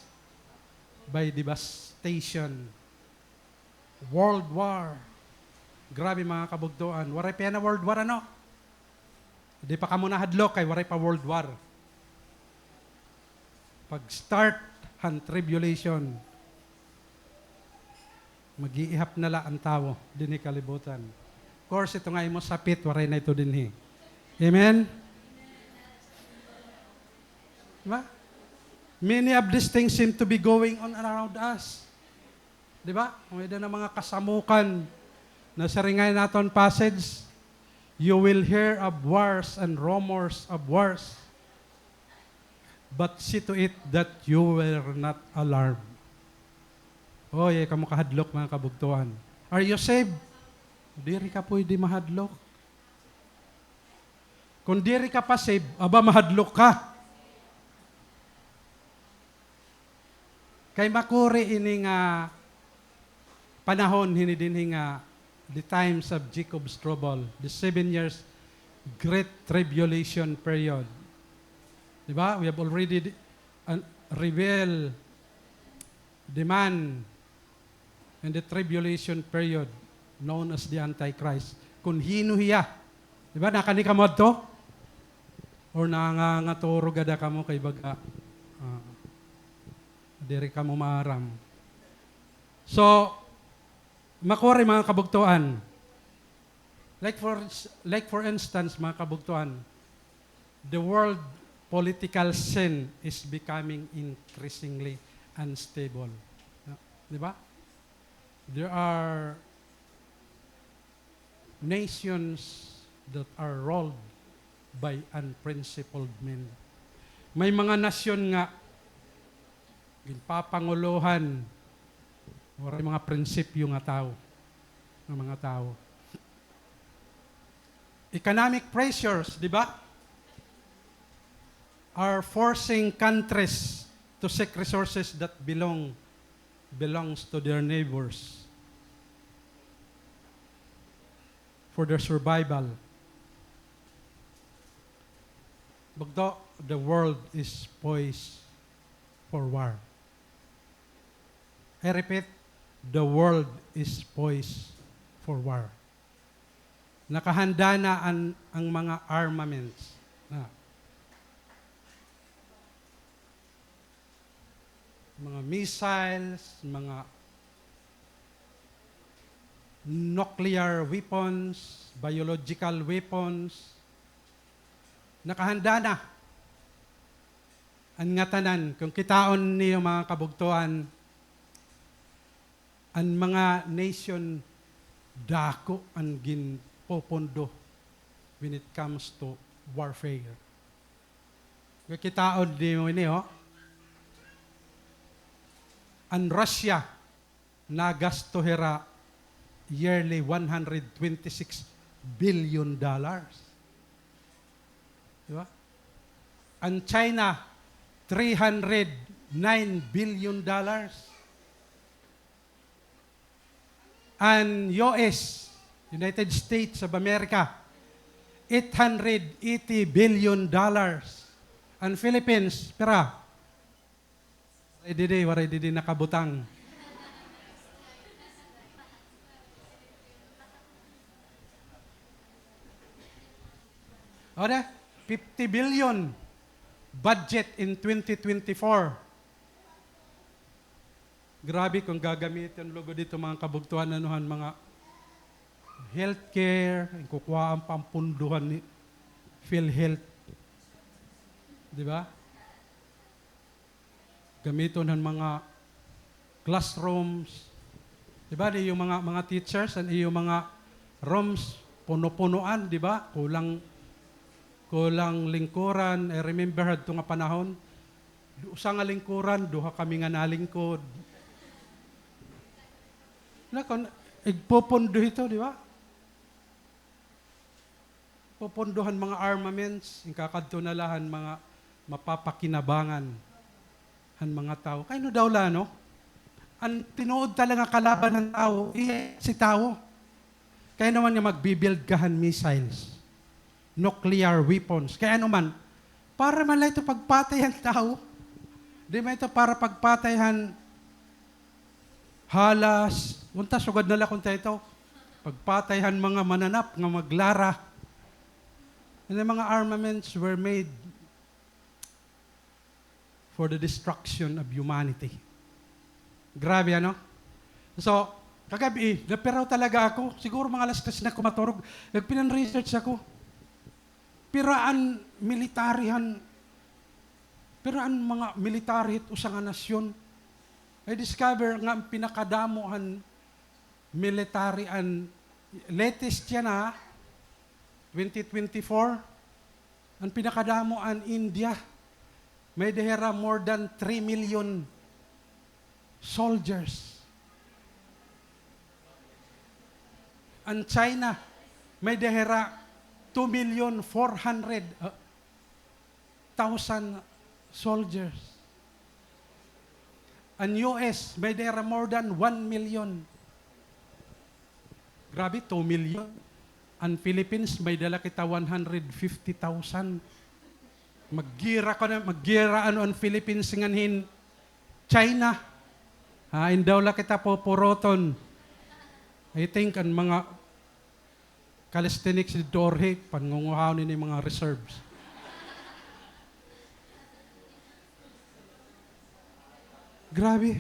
by devastation. World war. Grabe, mga kabugtuan. Waray pa yana world war, ano? Di pa kamo nahadlok kay waray pa world war. Pag-start han tribulation, mag-iihap na la an tawo dinhi kalibutan. Of course, ito nga imo sapit, waray na ito dinhi. Amen? Di ba? Many of these things seem to be going on around us. Di ba? May-ada na mga kasamukan na siring nga naton passage, "You will hear of wars and rumors of wars. But see to it that you were not alarmed." Oy, ay kamo kahadlok, mga kabugtuan. Are you saved? Diri ka pwede mahadlok. Kon diri ka pa saved, aba, mahadlok ka. Kay makuri ini nga panahon hini dinhi nga the times of Jacob's trouble, the seven years great tribulation period. Di ba? We have already, uh, revealed the man in the tribulation period known as the Antichrist. Kon hin-o hiya. Di ba? Nakani kamo adto? Or nangangatoro gada kamo kay baga, ah, diri kamo maaram. So, makuri, mga kabugtuan. Like for, like for instance, mga kabugtuan, the world political scene is becoming increasingly unstable. No? Di ba? There are nations that are ruled by unprincipled men. May mga nasyon nga ginpapangulohan, waray mga prinsipyo nga tawo, nga mga tawo. Economic pressures, di ba, are forcing countries to seek resources that belong, belongs to their neighbors for their survival. Bugto, the world is poised for war. I repeat, the world is poised for war. Nakahanda na an, ang mga armaments na. Mga missiles, mga nuclear weapons, biological weapons. Nakahanda na. An ngatanan, kon kitaon niyo, mga kabugtoan, an mga nation, dako an ginpopondo when it comes to warfare. Kitaon niyo ini, oh. An Russia, nagasto hira yearly one hundred twenty-six billion dollars. Di ba? An China, three hundred nine billion dollars. An U S, United States of America, eight hundred eighty billion dollars. An Philippines, pira? Waray didi, waray didi nakabutang. O, da, fifty billion budget in twenty twenty-four. Grabe kon gagamiton lugod ito, mga kabugtuan, ano, han mga healthcare, kukuhaan pa an pondo han PhilHealth. Di ba? Gamiton han mga classrooms. Di ba, an iyo mga, mga teachers, an iyo mga rooms, puno-punoan, di ba? Kulang, kulang lingkuran. I remember hadto nga panahon, usa nga lingkuran, duha kami nga nalingkod. Na kon igpopondo hito, di ba? Popondo han mga armaments, inkakadto na la han mga mapapakinabangan han mga tawo. Kay ano daw la, no? An tinuod talaga kalaban han tawo, iya si tawo. Kay ano man nga magbi-build ka han missiles, nuclear weapons, kay ano man, para man la ito pagpatay han tawo. Di man ito para pagpatay han halas, unta sugad na la kon ta ito, pagpatay han mga mananap nga maglara. And the mga armaments were made for the destruction of humanity. Grabe, ano? So, kagab-i, napiraw talaga ako. Siguro mga alas tres na ako maturog. Nagpinan-research ako. Pira an military han, pira an mga military hit usa nga nasyon. I discover nga an pinakadamo han military, an latest yana, twenty twenty-four, an pinakadamo an India. May-ada hira more than three million soldiers. An China, may-ada hira two million four hundred, uh, thousand soldiers. An U S, may-ada hira more than one million. Grabe, two million. An Philippines, may-ada la kita one hundred fifty thousand. Maggera ka na, maggera ano an Philippines ngan hin China. Hain daw la kita pupuruton. I think an mga calisthenics didto, Jorge, pangunguhaon ini mga reserves. Grabe.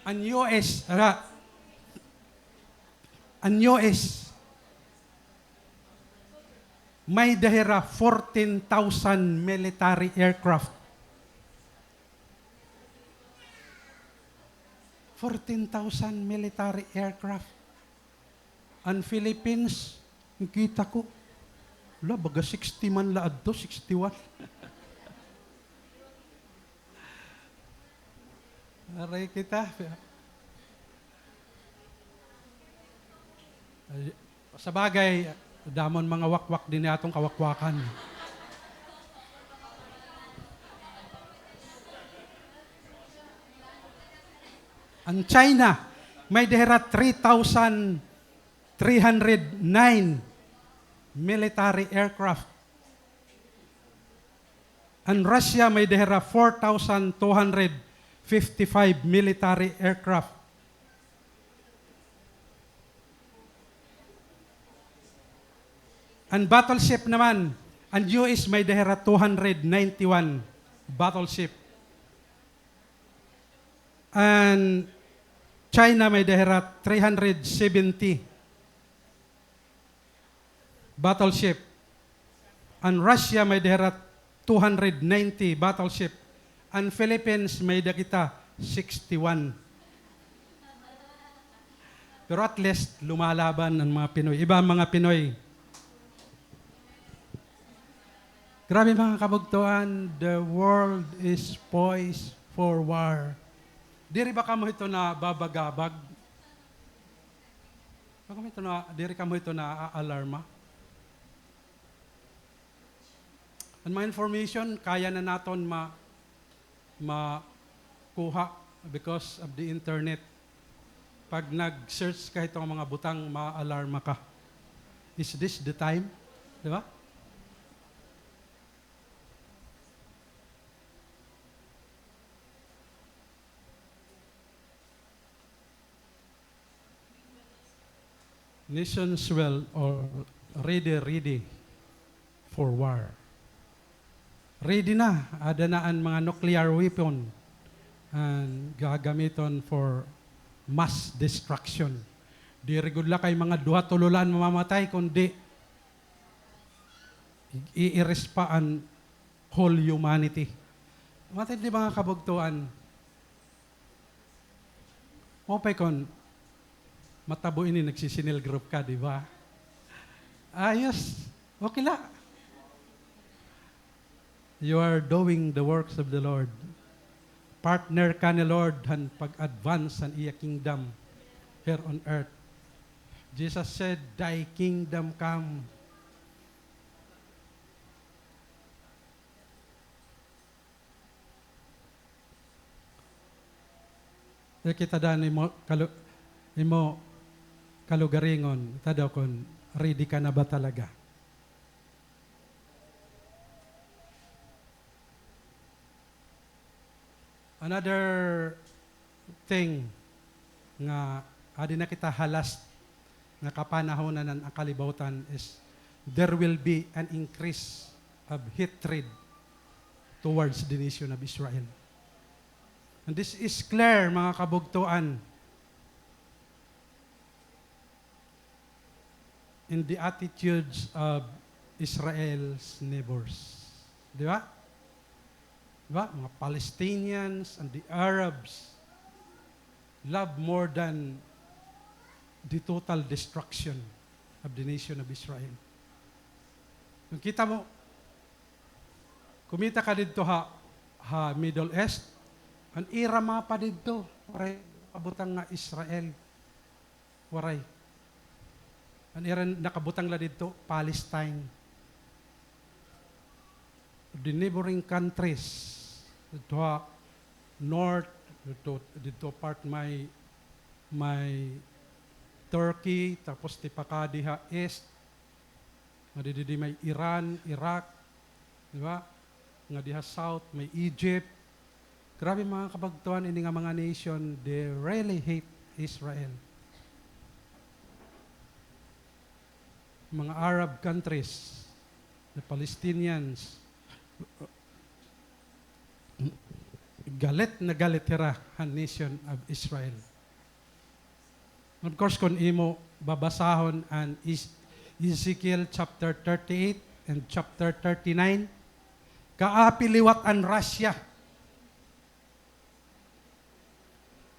An U S, ara, an U S, may-ada hira fourteen thousand military aircraft. Fourteen thousand military aircraft. An Philippines, nakita ko, la, baga sixty man la adto, sixty-one. Aray kita. Ay, sa bagay, damo an mga wakwak dinhi ha aton kawakwakan. An China, may-ada hira three thousand three hundred nine military aircraft. An Russia, may-ada hira four thousand two hundred fifty-five military aircraft. An battleship naman, an U S may-ada hira two hundred ninety-one battleship. An China may-ada hira three hundred seventy battleship. An Russia may-ada hira two hundred ninety battleship. An Philippines may-ada kita sixty-one. Pero at least, lumalaban an mga Pinoy. Iba an mga Pinoy. Grabe, mga kabugtoan, the world is poised for war. Diri ba kamo hito nababagabag? Ba kamo hito na, diri kamo hito naaalarma? An mga information, kaya na naton ma-, makuha because of the internet. Pag nag-search ka hito nga mga butang, ma-alarma ka. Is this the time? Di ba? Nations will already ready for war. Ready na, ada na an mga nuclear weapon an gagamiton for mass destruction. Diri gud la kay mga duha, tulo la an mamamatay, kundi i-, i-erase pa an whole humanity. Matindi, mga kabugtoan. Maupay kon matabo ini, nagsi-cell group ka, di ba? Ayos. Okay la. You are doing the works of the Lord. Partner ka ni Lord han pag-advance han iya kingdom here on earth. Jesus said, "Thy kingdom come." Kay kita daw imo kalu-, imo kalugaringon, kita daw kon ready ka na ba talaga. Another thing nga adi na kita ha last nga kapanahonan han kalibutan is there will be an increase of hatred towards the nation of Israel. And this is clear, mga kabugtoan, in the attitudes of Israel's neighbors. Di ba? Di ba? Mga Palestinians and the Arabs love more than the total destruction of the nation of Israel. Kon kita mo, kumita ka didto ha, ha Middle East, an ira mapa didto, waray kabutang nga Israel. Waray. An ira nakabutang la didto, Palestine. The neighboring countries, didto ha north, didto, didto part may, may Turkey, tapos tipakadi ha east, nga didi may Iran, Iraq, di ba? Nga diha south, may Egypt. Grabe, mga kabugtoan, ini nga mga nation, they really hate Israel. Mga Arab countries, the Palestinians, galit na galit hira han nation of Israel. Of course, kon imo babasahon an Is-, Ezekiel chapter thirty-eight and chapter thirty-nine, kaapi liwat an Russia.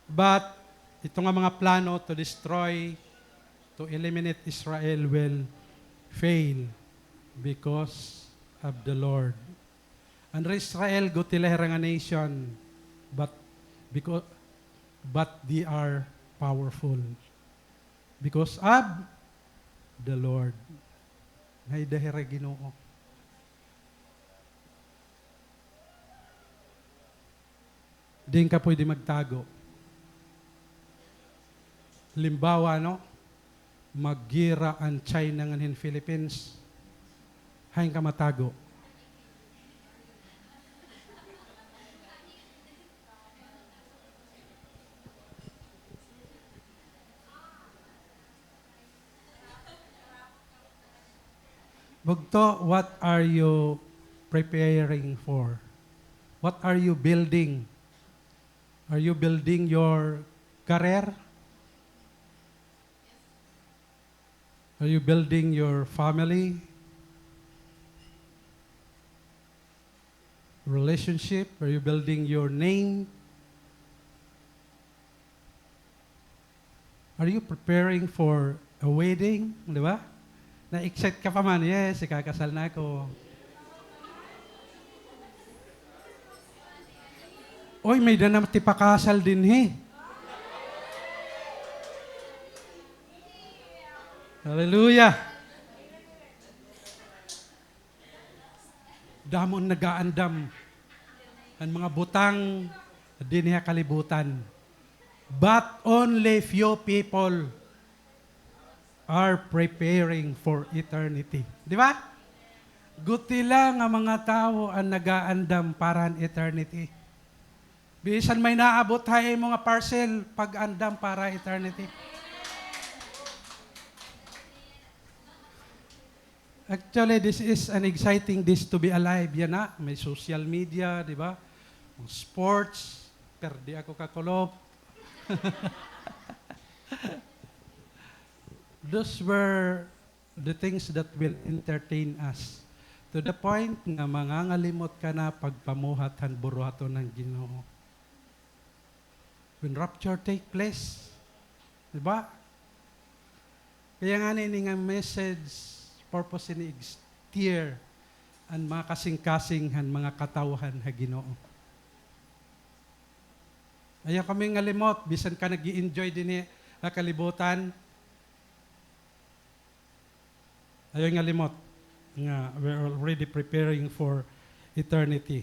But ito nga mga plano to destroy, to eliminate Israel will fail because of the Lord. An Israel, guti la hira nga nation, but because, but they are powerful because of the Lord. May-ada hira Ginoo. Diin ka pwede magtago. Halimbawa, no? Maggera an China ngan hin Philippines. Hain ka matago? Bugto, what are you preparing for? What are you building? Are you building your career? Are you building your family? Relationship? Are you building your name? Are you preparing for a wedding? Di ba? Na-excite ka pa man, "Yes, ikakasal na ako." Oy, may-ada na tipakasal dinhi. Hallelujah. Damo an nagaandam han mga butang dinhi ha kalibutan. But only few people are preparing for eternity. Di ba? Guti la nga mga tawo an nagaandam para han eternity. Bisan may naabot ha imo nga parcel, pag-andam para eternity. Actually, this is an exciting days to be alive. Yana, may social media, di ba? Sports, perdi ako kakulop. Those were the things that will entertain us to the point nga mangangalimot ka na pagpamuhat han buruhaton han Ginoo. When rapture take place, di ba? Kaya ngani ini nga message, purpose ini ig-stir an mga kasingkasing han mga katawhan ha Ginoo. Ayaw kamo ngalimot, bisan ka nag-i-enjoy dinhi ha kalibutan. Ayaw ngalimot nga we're already preparing for eternity.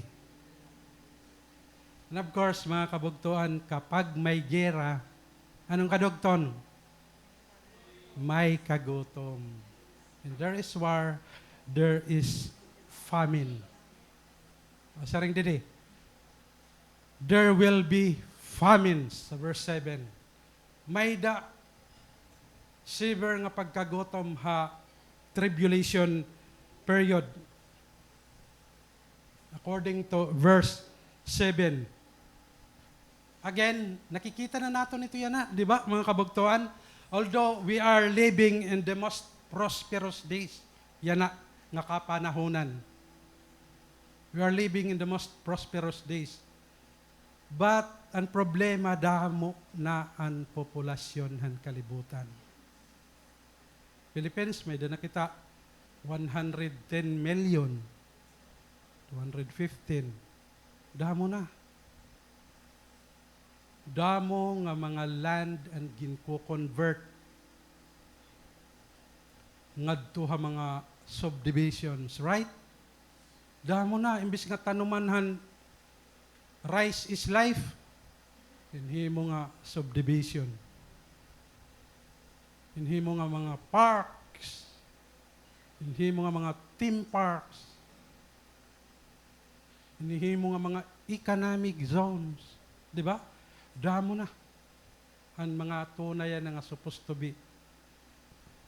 And of course, mga kabugtoan, kapag may gera, ano an kadugton? May kagutom. And there is war, there is famine. O, siring didi, there will be famines, sa verse seven. May-ada severe nga pagkagutom ha tribulation period, according to verse seven. Again, nakikita na naton ito yana, di ba, mga kabugtoan? Although we are living in the most prosperous days, yana nga kapanahonan. We are living in the most prosperous days. But an problema, damo na an populasyon han kalibutan. Philippines, may-ada na kita one hundred ten million, two hundred fifteen. Damo na. Damo nga mga land an ginko-convert ngadto ha mga subdivisions, right? Damo na, imbis nga tanuman han rice is life, hinhimo nga subdivision. Hinhimo nga mga parks. Hinhimo nga mga theme parks. Hinhimo nga mga economic zones. Di ba? Damo na. An mga tunay na nga supposed to be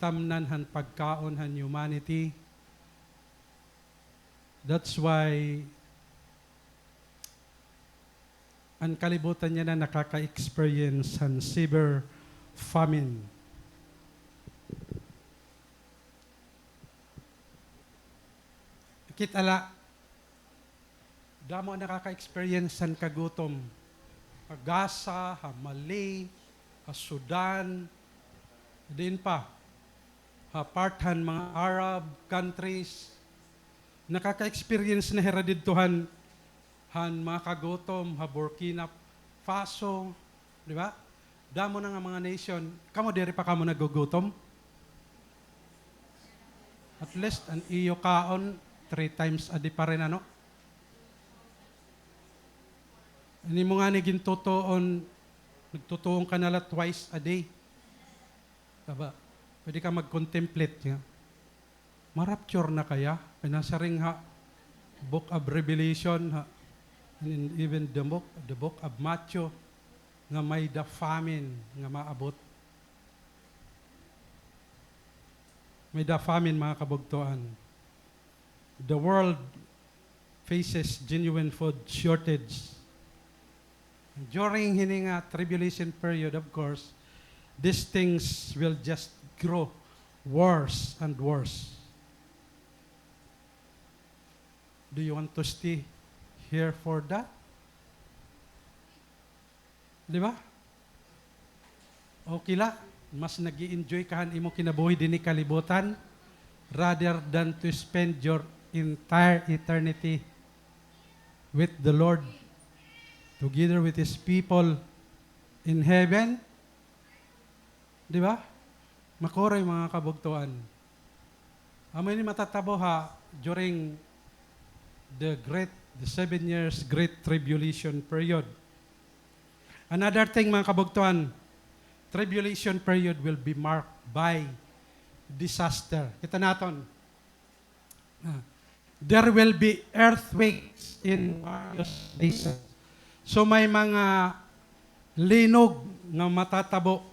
tamnan han pagkaon han humanity. That's why an kalibutan yana nakaka-experience han severe famine. Kita la, damo an nakaka-experience han kagutom. Ha Gaza, ha Mali, ha Sudan, diin pa, ha part han mga Arab countries, nakaka-experience na hira didto han, han mga kagutom, ha Burkina Faso, di ba? Damo na nga mga nation. Kamo, diri pa kamo nagugutom? At least, an iyo kaon, three times a day pa rin, ano? An imo ngani gintutuon, nagtutuon ka na la twice a day. Aba, pwede ka mag-contemplate nga ma-rapture na kaya? Pinasiring ha Book of Revelation, ha, and in even the book, the book of Matthew, nga may-ada famine nga maabot. May-ada famine, mga kabugtoan. The world faces genuine food shortage. During hini nga tribulation period, of course, these things will just grow worse and worse. Do you want to stay here for that? Di ba? Okay la. Mas nag-i-enjoy ka han imo kinabuhi dinhi kalibutan rather than to spend your entire eternity with the Lord, together with His people in heaven. Di ba? Makuray, mga kabugtoan. Amo ini matatabo ha during the great, the seven years great tribulation period. Another thing, mga kabugtoan, tribulation period will be marked by disaster. Kita naton. Ah, there will be earthquakes in various places. So may mga linog nga matatabo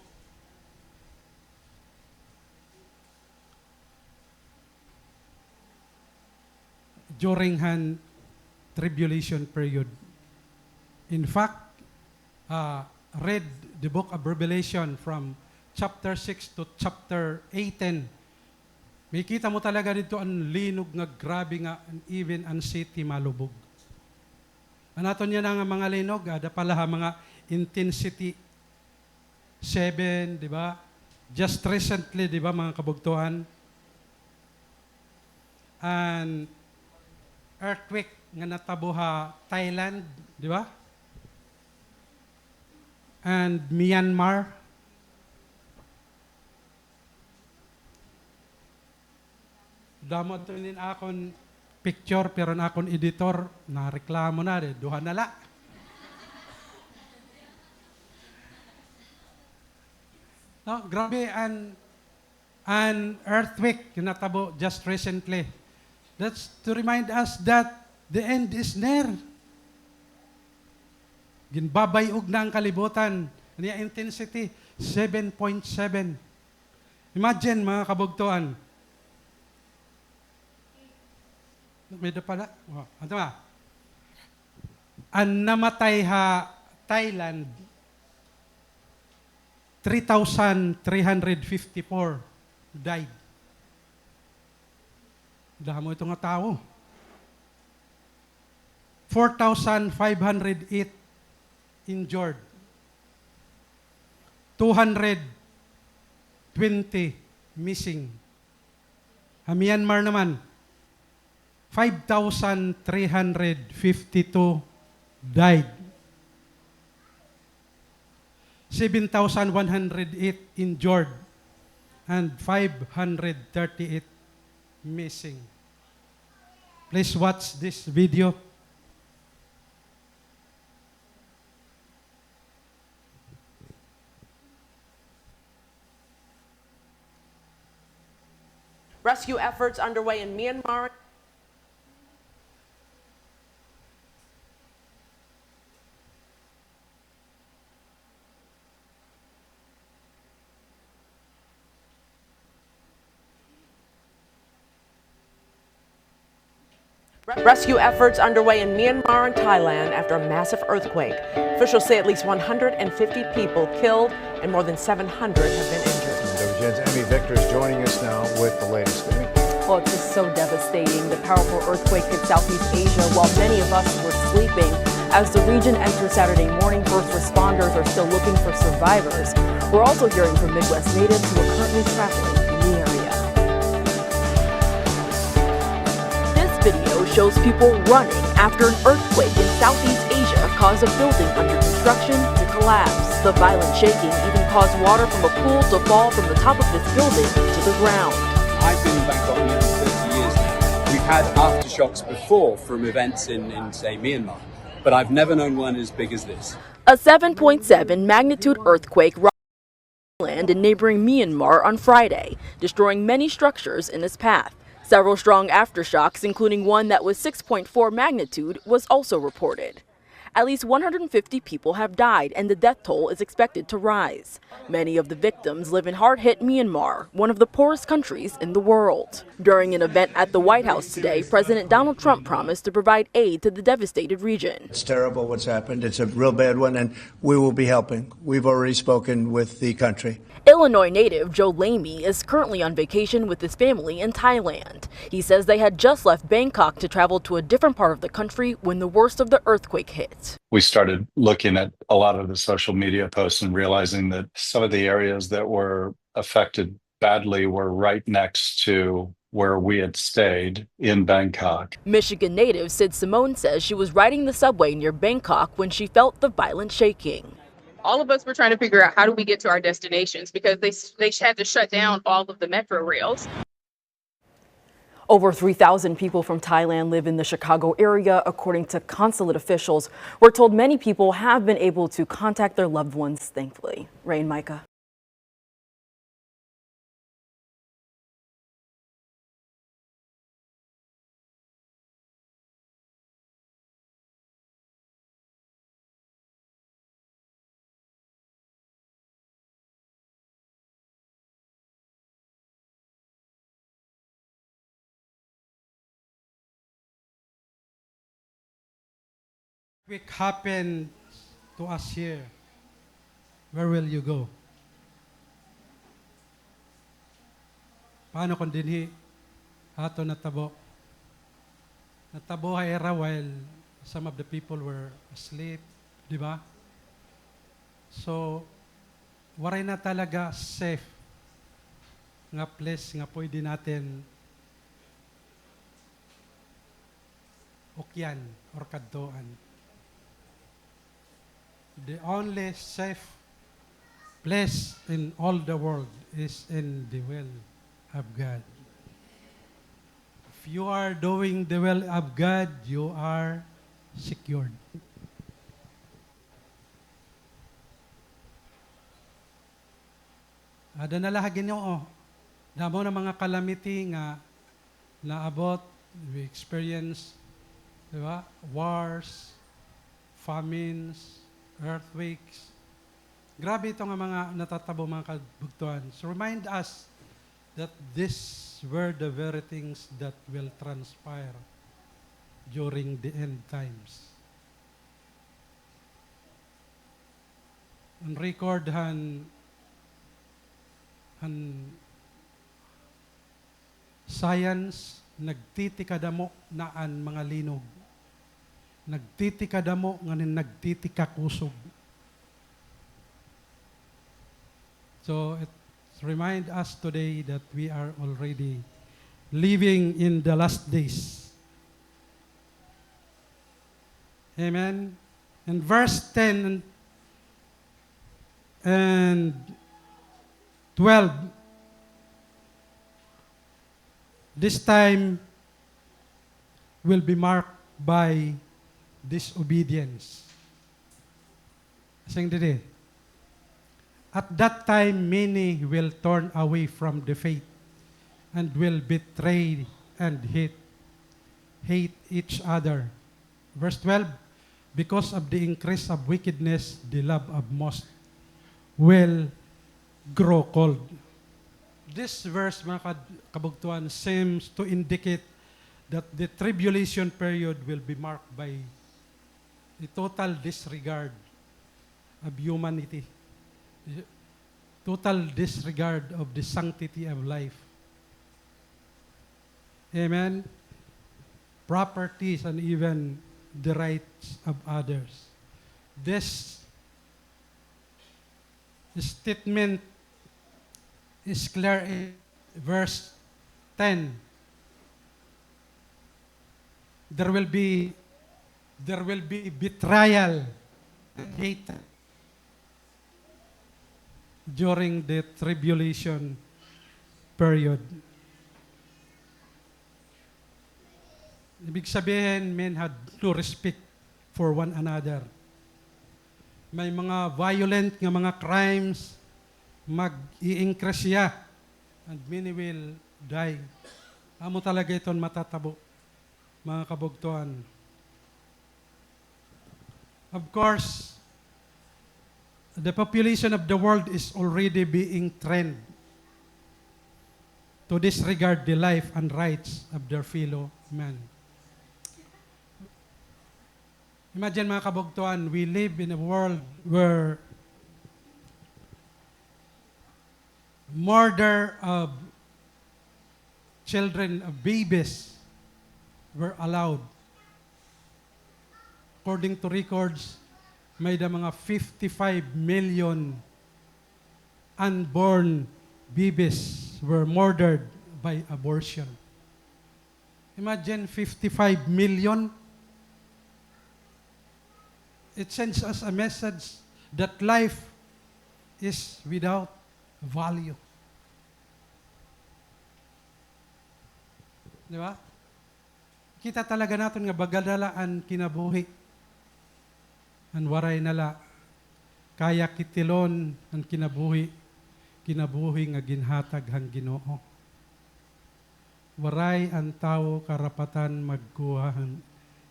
during han tribulation period. In fact, ah, read the book of Revelation from chapter six to chapter eighteen. Makita mo talaga didto an linog nga grabe nga, even an city malubog. An aton yana nga mga linog, ada pa la ha mga intensity seven, di ba? Just recently, di ba, mga kabugtoan? An earthquake nga natabo ha Thailand, di ba? And Myanmar. Damo adto inin akon picture, pero an akon editor, nareklamo na, di, duha na la. No, grabe an, an earthquake nga natabo just recently. That's to remind us that the end is near. Ginbabay-og na an kalibutan. An iya intensity, seven point seven. Imagine, mga kabugtoan. May da pala. Oh, ano ba? An namatay ha Thailand, three thousand three hundred fifty-four died. Damo ito nga tawo. Four thousand five hundred eight injured. Two hundred twenty missing. Ha Myanmar naman, five thousand three hundred fifty-two died. Seven thousand one hundred eight injured and five hundred thirty-eight missing. Please watch this video. Rescue efforts underway in Myanmar. Rescue efforts underway in Myanmar and Thailand after a massive earthquake. Officials say at least one hundred fifty people killed and more than seven hundred have been injured. WGN's Emmy Victor is joining us now with the latest. Emmy. Well, it's just so devastating. The powerful earthquake hit Southeast Asia while many of us were sleeping. As the region enters Saturday morning, first responders are still looking for survivors. We're also hearing from Midwest natives who are currently traveling in the area. This video shows people running after an earthquake in Southeast Asia caused a building under construction to collapse. The violent shaking even caused water from a pool to fall from the top of this building to the ground. I've been in Bangkok nearly thirty years now. We've had aftershocks before from events in, in, say, Myanmar, but I've never known one as big as this. A seven point seven magnitude earthquake rocked land in neighboring Myanmar on Friday, destroying many structures in its path. Several strong aftershocks, including one that was six point four magnitude, was also reported. At least one hundred fifty people have died, and the death toll is expected to rise. Many of the victims live in hard-hit Myanmar, one of the poorest countries in the world. During an event at the White House today, President Donald Trump promised to provide aid to the devastated region. It's terrible what's happened. It's a real bad one, and we will be helping. We've already spoken with the country. Illinois native Joe Lamy is currently on vacation with his family in Thailand. He says they had just left Bangkok to travel to a different part of the country when the worst of the earthquake hit. We started looking at a lot of the social media posts and realizing that some of the areas that were affected badly were right next to where we had stayed in Bangkok. Michigan native Sid Simone says she was riding the subway near Bangkok when she felt the violent shaking. All of us were trying to figure out, how do we get to our destinations, because they s-, they had to shut down all of the metro rails. Over three thousand people from Thailand live in the Chicago area, according to consulate officials. We're told many people have been able to contact their loved ones, thankfully. Ray and Micah. Quick happened to us here. Where will you go? Paano kung dinhi ato natabo? Natabo ha ira while some of the people were asleep, di ba? So, waray na talaga safe nga place nga pwede natin ukyan or kadtuan. The only safe place in all the world is in the will of God. If you are doing the will of God, you are secured. Ada na la ha Ginoo. Damo na mga calamity nga naabot, we experience, di ba? Wars, famines, earthquakes. Grabe ito nga mga natatabo, mga kabugtuan. So remind us that these were the very things that will transpire during the end times. An record han, han science, nagtitikadamo na an mga linog. Nagtitikadamo ngan nagtitikakusog. So it remind us today that we are already living in the last days. Amen. In verse ten and twelve, this time will be marked by disobedience. Siring didi, at that time many will turn away from the faith and will betray and hate, hate each other. Verse twelve, because of the increase of wickedness, the love of most will grow cold. This verse, mga kad-, kabugtuan, seems to indicate that the tribulation period will be marked by a total disregard of humanity, total disregard of the sanctity of life. Amen. Properties and even the rights of others. This statement is clear in verse ten. There will be, there will be betrayal and hate during the tribulation period. Ibig sabihin, men had no respect for one another. May mga violent nga mga crimes, mag-i-increase siya, and many will die. Amo talaga iton matatabo, mga kabugtuan. Of course, the population of the world is already being trained to disregard the life and rights of their fellow men. Imagine, mga kabugtuan, we live in a world where murder of children, of babies, were allowed. According to records, may-ada mga fifty-five million unborn babies were murdered by abortion. Imagine, fifty-five million. It sends us a message that life is without value. Di ba? Kita talaga naton nga baga na la an kinabuhi. An waray na la kaya kitilon an kinabuhi, kinabuhi nga ginhatag han Ginoo. Waray an tawo karapatan magkuha han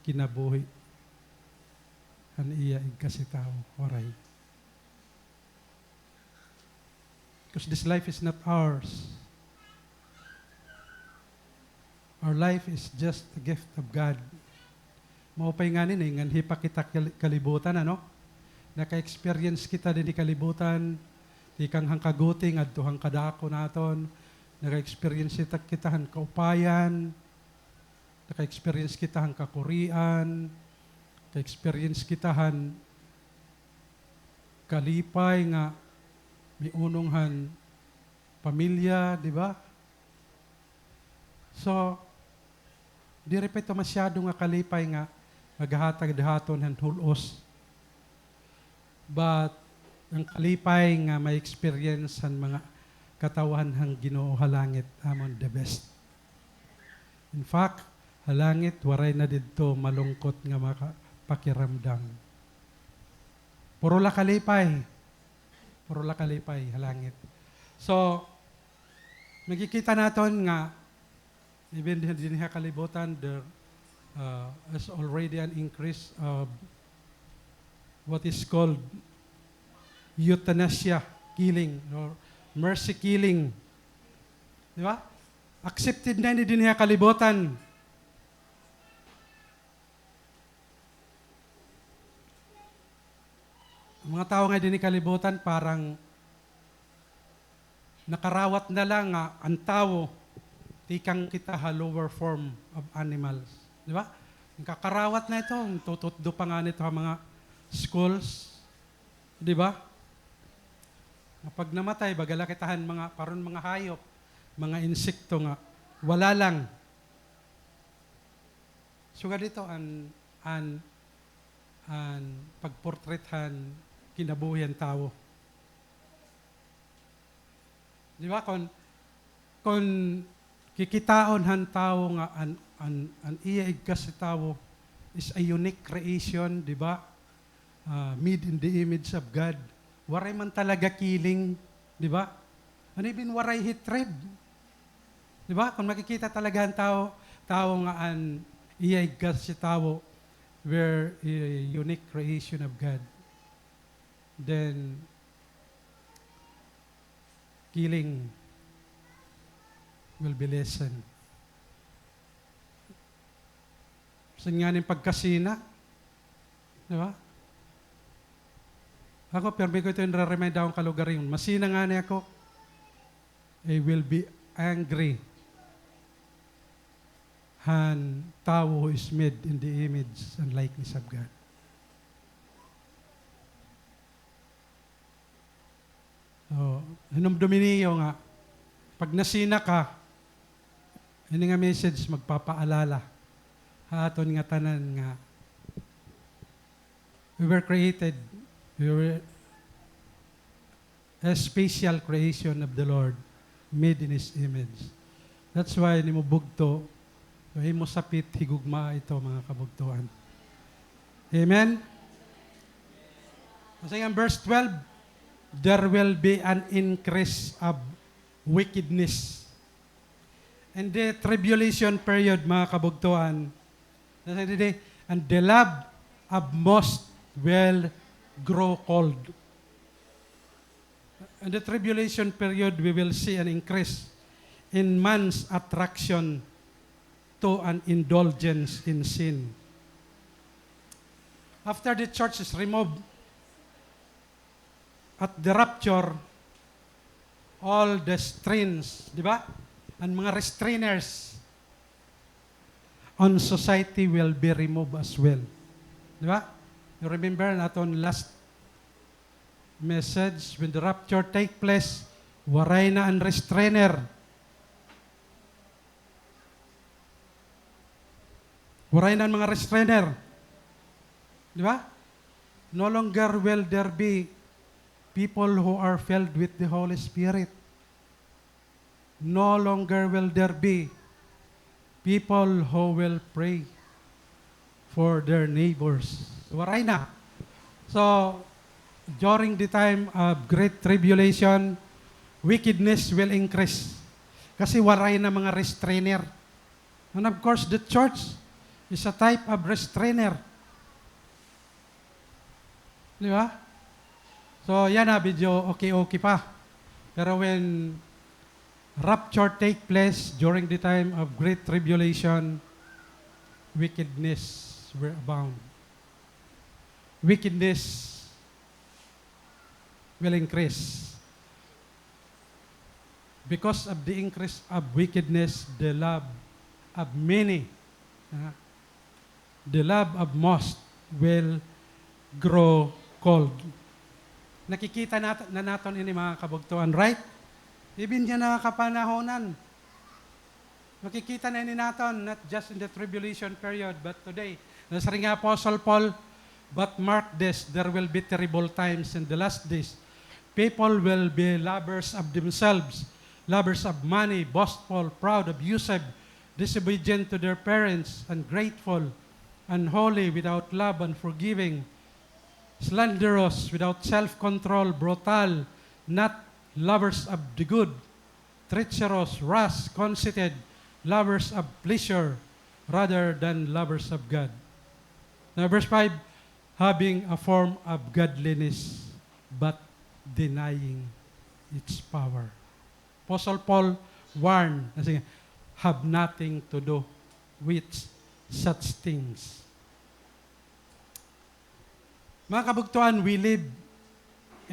kinabuhi han iya igkasitawo. Waray. 'Cause this life is not ours. Our life is just a gift of God. Maupay ngani ini, nganhi pa kita kal-, kalibutan, ano? Naka-experience kita dinhi kalibutan, tikang han kaguti ngadto han kadako naton. Naka-experience kita, kita han kaupayan. Naka-experience kita han kakurian. Naka-experience kita han kalipay nga miunong han pamilya, di ba? So, diri pa ito masyado nga kalipay nga maghahatag ha aton han hul-os. But, an kalipay nga ma-experience han mga katawhan han Ginoo ha langit, amon the best. In fact, ha langit, waray na didto malungkot nga maka-, pakiramdam. Puro la kalipay. Puro la kalipay ha langit. So, makikita naton nga, even din, dinhi ha kalibutan, there, uh, is already an increase of what is called euthanasia killing or mercy killing. Di ba? Accepted na ini dinhi ha kalibutan. An mga tawo nga dinhi kalibutan, parang nakarawat na la nga an tawo, tikang kita ha lower form of animals. Di ba? Nakakarawat na ito, tututdo pa ngani ito ha mga schools. Di ba? Nga pag namatay, baga la kita han mga, paron mga hayop, mga insekto nga, wala lang. Sugad ito an, an, an pagportret han kinabuhi han tawo. Di ba? Kon, kon kikitaon han tawo nga an, an, an iya igkasitawo is a unique creation, di ba? Ah, made in the image of God. Waray man talaga killing, di ba? And even waray hatred. Di ba? Kon makikita talaga han tawo, tawo nga an iya igkasitawo were a unique creation of God, then killing will be lessened. Bisan ngani pagkasina. Di ba? Ako, pirmi ko ito, nare-remind akon kalugaringon. Masina ngani ako, I will be angry han tawo who is made in the image and likeness of God. So, hinumdumi niyo nga, pag nasina ka, ini nga message magpapaalala ha aton ngatanan nga we were created, we were a special creation of the Lord, made in His image. That's why an imo bugto, an imo sapit, higugmaa ito, mga kabugtoan. Amen? Kasi nga verse twelve, "There will be an increase of wickedness." In the tribulation period, mga kabugtoan, nasa didi, "And the love of most will grow cold." In the tribulation period, we will see an increase in man's attraction to an indulgence in sin. After the church is removed, at the rapture, all the strains, di ba? An mga restrainers on society will be removed as well. Di ba? You remember an aton last message, when the rapture take place, waray na an restrainer. Waray na an mga restrainer. Di ba? No longer will there be people who are filled with the Holy Spirit. No longer will there be people who will pray for their neighbors. Waray na. So, during the time of great tribulation, wickedness will increase. Kasi waray na mga restrainer. And of course, the church is a type of restrainer. Di ba? So, yana, medyo okay-okay pa. Pero when rapture take place during the time of great tribulation, wickedness will abound. Wickedness will increase. Because of the increase of wickedness, the love of many, ah, the love of most will grow cold. Nakikita nat-, na naton ini, mga kabugtoan, right? Even yana nga kapanahonan, makikita na ini naton, not just in the tribulation period, but today. Nasiring hi Apostle Paul, "But mark this, there will be terrible times in the last days. People will be lovers of themselves, lovers of money, boastful, proud, abusive, disobedient to their parents, ungrateful, unholy, without love, unforgiving, slanderous, without self-control, brutal, not lovers of the good, treacherous, rash, conceited, lovers of pleasure rather than lovers of God." Now, verse five, "Having a form of godliness, but denying its power." Apostle Paul warned, nasiring, "Have nothing to do with such things." Mga kabugtoan, we live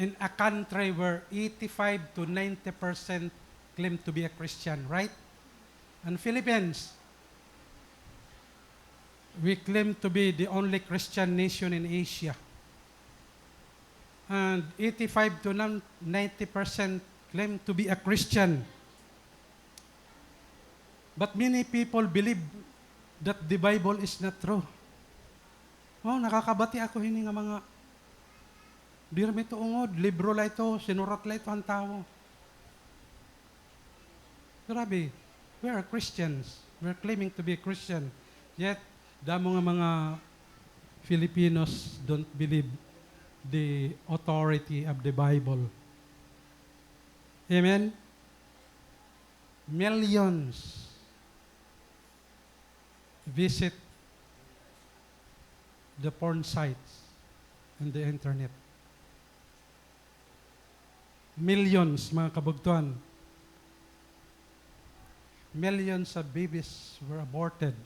in a country where eighty-five to ninety percent claim to be a Christian, right? And Philippines, we claim to be the only Christian nation in Asia. And eighty-five to ninety percent claim to be a Christian. But many people believe that the Bible is not true. Oh, nakakabati ako hini nga mga, diri man ito ungod, libro la ito, sinurat la ito han tawo. Grabe, we are Christians. We are claiming to be a Christian. Yet, damo nga mga Filipinos don't believe the authority of the Bible. Amen? Millions visit the porn sites and the internet. Millions, mga kabugtoan. Millions of babies were aborted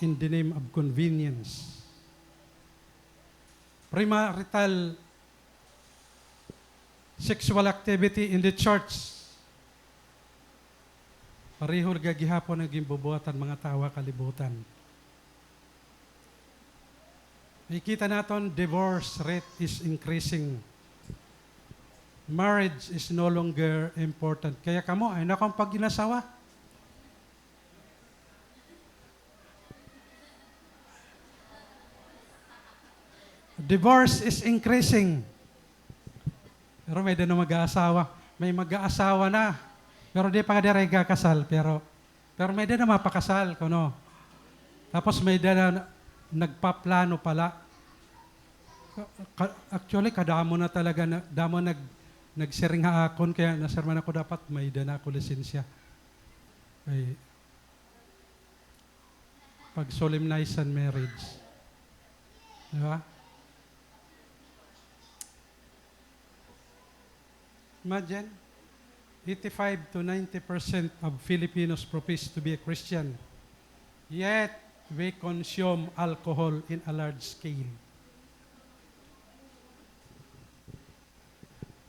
in the name of convenience. Premarital sexual activity in the church. Pareho la gihapon an ginbubuhat han mga tawo ha kalibutan. Makikita naton, divorce rate is increasing. Marriage is no longer important. Kaya kamo, ayaw na kamo pag-inasawa. Divorce is increasing. Pero may-ada na mag-aasawa. May mag-aasawa na. Pero di pa nga diri gakasal, pero, pero may-ada na mapakasal, kuno. Tapos may-ada na nagpaplano pala. Ka-, actually, kadamo na talaga na, damo nag-, nagsiring ha akon, kaya nasermon ako, dapat may-ada na ako lisensya. Ay, pag-solemnize an marriage. Di ba? Imagine, eighty-five to ninety percent of Filipinos profess to be a Christian. Yet, we consume alcohol in a large scale.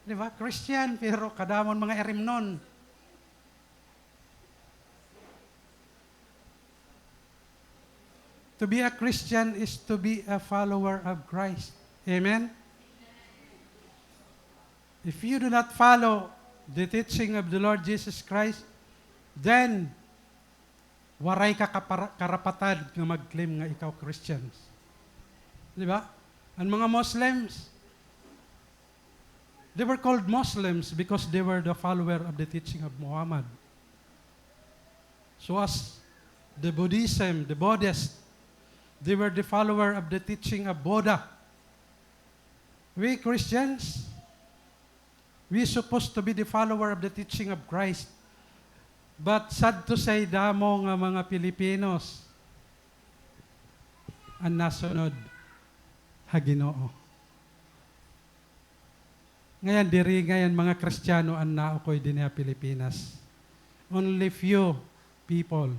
Di ba? Christian, pero kadamo an mga irimnon. To be a Christian is to be a follower of Christ. Amen? If you do not follow the teaching of the Lord Jesus Christ, then waray ka kapara-, karapatan nga mag-claim nga ikaw Christians. Di ba? An mga Muslims, they were called Muslims because they were the follower of the teaching of Muhammad. So as the Buddhism, the Buddhist, they were the follower of the teaching of Buddha. We Christians, we supposed to be the follower of the teaching of Christ. But sad to say, damo nga mga Filipinos an nasunod ha Ginoo. Ngayan, diri ngayan mga Kristiyano an naukoy dinhi ha Pilipinas. Only few people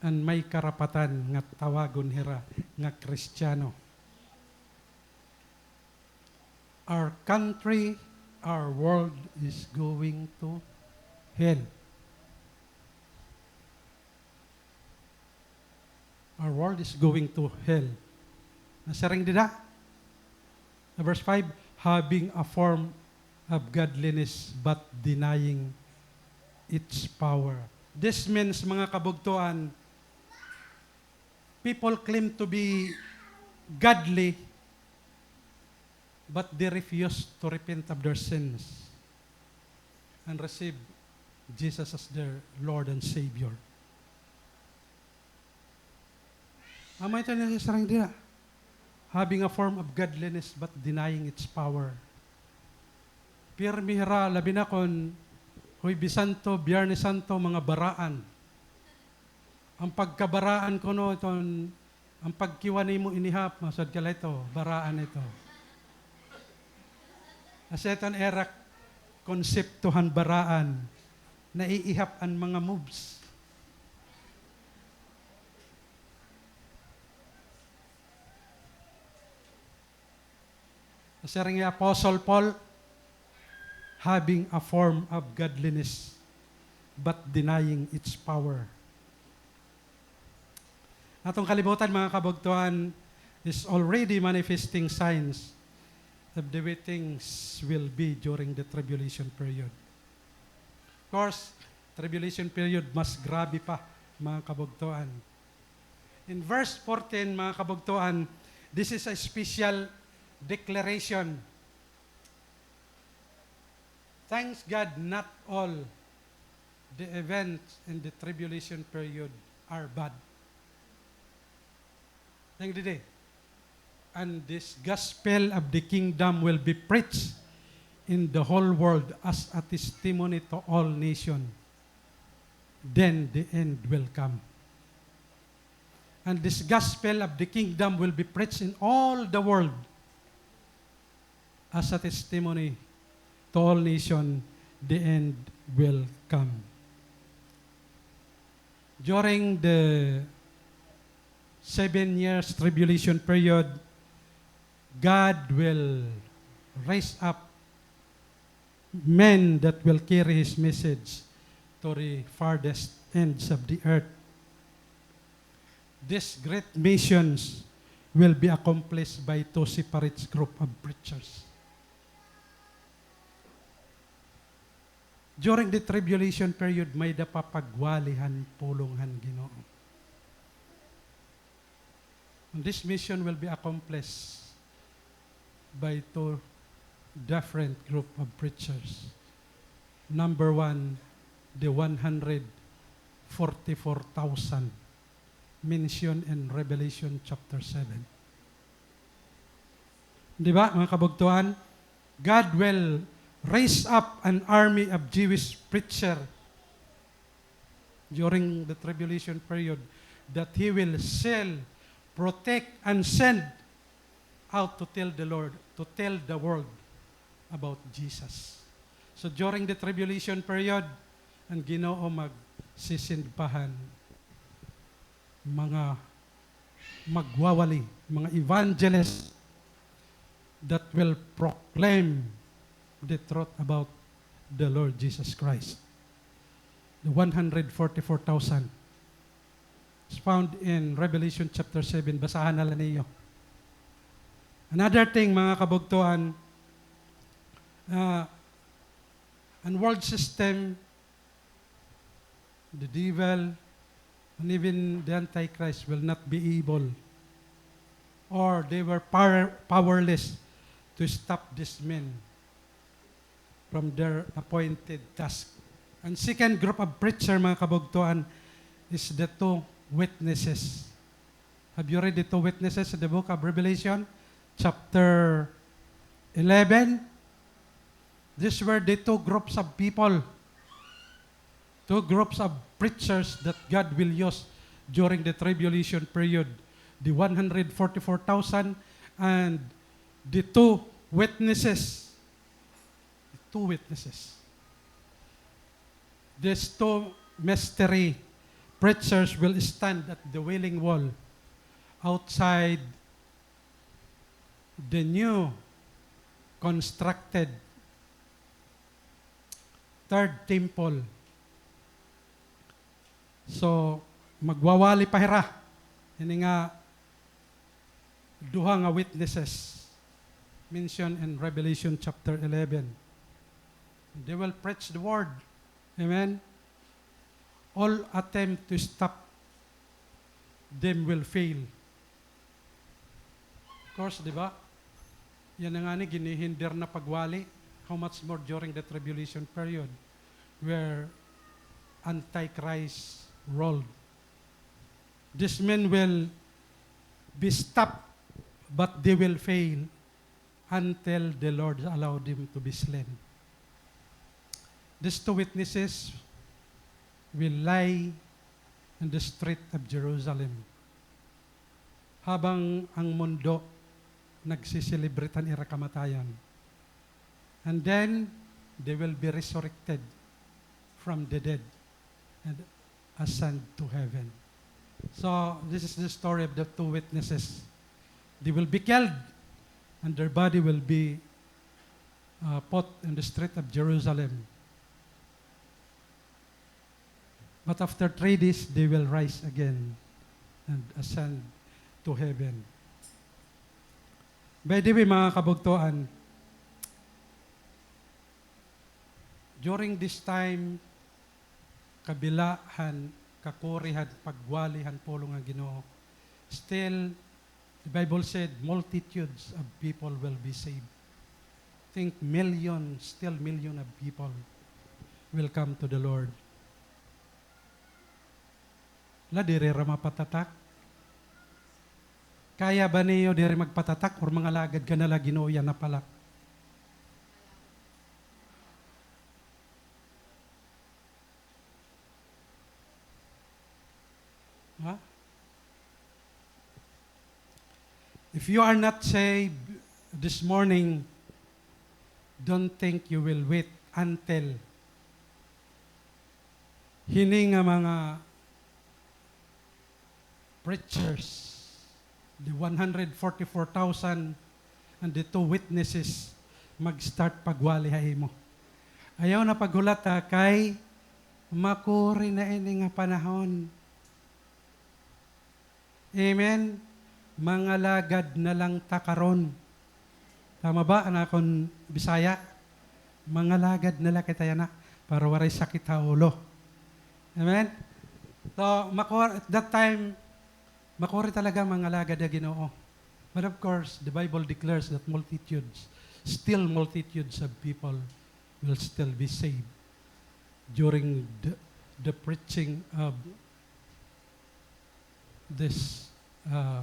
an may karapatan nga tawagon hira nga Kristiyano. Our country, our world is going to hell. Our world is going to hell. Nasiring dida? Verse five, "Having a form of godliness but denying its power." This means, mga kabugtoan, people claim to be godly, but they refuse to repent of their sins and receive Jesus as their Lord and Savior. Amo ito an nasasiring dida. Having a form of godliness but denying its power. Pirmi hira, labi na kon Huwebes Santo, Biyernes Santo, mga baraan. An pagkabaraan kuno iton, an pagkiwa nimo inihap, masod ka la ito, baraan ito. Asya iton ira konsepto han baraan, naiihap an mga moves. Siring ni Apostle Paul, "Having a form of godliness, but denying its power." Aton kalibutan, mga kabugtoan, is already manifesting signs of the way things will be during the tribulation period. Of course, tribulation period, mas grabe pa, mga kabugtoan. In verse fourteen, mga kabugtoan, this is a special declaration. Thanks God, not all the events in the tribulation period are bad. Tingnan didi. "And this gospel of the kingdom will be preached in the whole world as a testimony to all nations. Then the end will come." And this gospel of the kingdom will be preached in all the world as a testimony to all nations, the end will come. During the seven years tribulation period, God will raise up men that will carry His message to the farthest ends of the earth. These great missions will be accomplished by two separate group of preachers. During the tribulation period, may-ada pa pagwali han pulong han Ginoo. And this mission will be accomplished by two different group of preachers. Number one, the one hundred forty-four thousand mentioned in Revelation chapter seven. Di ba, mga kabugtoan? God will raise up an army of Jewish preacher during the tribulation period that He will seal, protect, and send out to tell the Lord, to tell the world about Jesus. So during the tribulation period, an Ginoo magsisend pa han mga magwawali, mga evangelist that will proclaim the truth about the Lord Jesus Christ. The one hundred forty-four thousand found in Revelation chapter seven. Basahan na la niyo. Another thing, mga kabugtoan, uh, an world system, the devil, and even the Antichrist will not be able, or they were power-, powerless to stop these men from their appointed task. And second group of preacher, mga kabugtoan, is the two witnesses. Have you read the two witnesses in the book of Revelation, chapter eleven? These were the two groups of people, two groups of preachers that God will use during the tribulation period, the one hundred forty-four thousand and the two witnesses. The two witnesses. These two mystery preachers will stand at the Wailing Wall outside the new constructed third temple. So, magwawali pa hira ini nga duha nga witnesses mentioned in Revelation chapter eleven. They will preach the word. Amen. All attempt to stop them will fail. Of course, di ba? Yana ngani, ginihinder na pagwali. How much more during the tribulation period where Antichrist ruled. These men will be stopped, but they will fail until the Lord allow them to be slain. These two witnesses will lie in the street of Jerusalem habang ang mundo nagsiselebrate han ira kamatayan. And then, they will be resurrected from the dead and ascend to heaven. So, this is the story of the two witnesses. They will be killed, and their body will be, uh, put in the street of Jerusalem. But after three days, they will rise again and ascend to heaven. By the way, mga kabugtoan, during this time, kabila han kakuri han pagwali han pulong han Ginoo, still, the Bible said, multitudes of people will be saved. Think million, still million of people will come to the Lord. La, diri ra mapatatak? Kaya ba niyo diri magpatatak, or mangalagad ka na la, Ginoo, yana pa la? Ha? If you are not saved this morning, don't think you will wait until hini nga mga preachers, the one hundred forty-four thousand and the two witnesses, mag-start pagwali ha imo. Ayaw na paghulata kay makuri na ini nga panahon. Amen. Mangalagad na lang ta karon. Tama ba an akon Bisaya? Mangalagad na la kita yana para waray sakit ha ulo. Amen? So, makuri, at that time, makuri talaga mangalagad ha Ginoo. But of course, the Bible declares that multitudes, still multitudes of people will still be saved during the, the preaching of this, uh,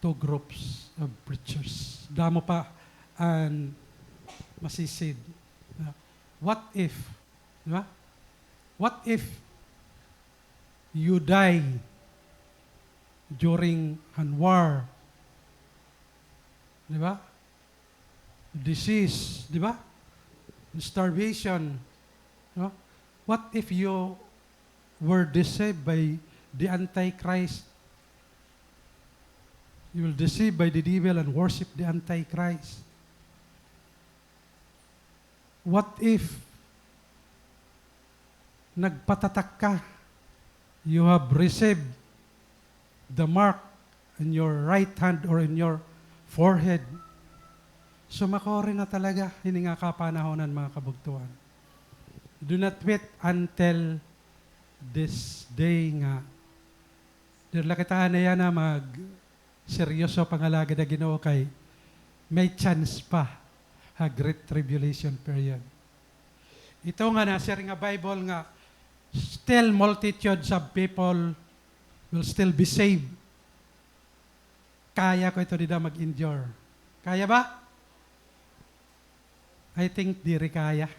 two groups of preachers. Damo pa an masi-save. Uh, what if, di ba? What if you die during an war? Di ba? Disease, di ba? Starvation. No? What if you were deceived by the Antichrist? You will deceived by the devil and worship the Antichrist. What if nagpatatak ka you have received the mark in your right hand or in your forehead. So, makuri na talaga hini nga kapanahonan, mga kabugtoan. Do not wait until this day nga diri la kita anay-anay magseryoso pangalagad ha Ginoo kay may chance pa ha Great Tribulation period. Ito nga nasiring nga Bible nga still multitudes of people will still be saved. Kaya ko ito dida mag-endure. Kaya ba? I think diri kaya.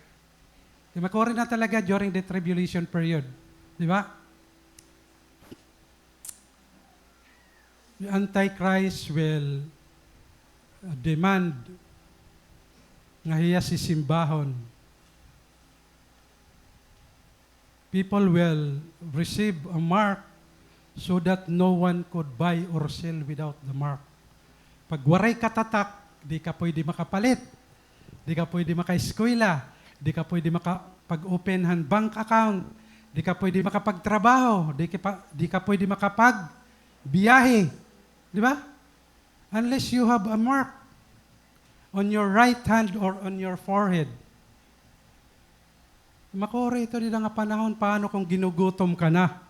Di, makuri na talaga during the tribulation period. Di ba? The Antichrist will, uh, demand nga hiya sisimbahon. People will receive a mark so that no one could buy or sell without the mark. Pag waray ka tatak, di ka pwede makapalit, di ka pwede makaeskwela, di ka pwede makapag-open han bank account, di ka pwede makapagtrabaho, di ka pa, di ka pwede makapagbiyahe. Di ba? Unless you have a mark on your right hand or on your forehead. Makuri ito dida nga panahon, paano kung ginugutom ka na?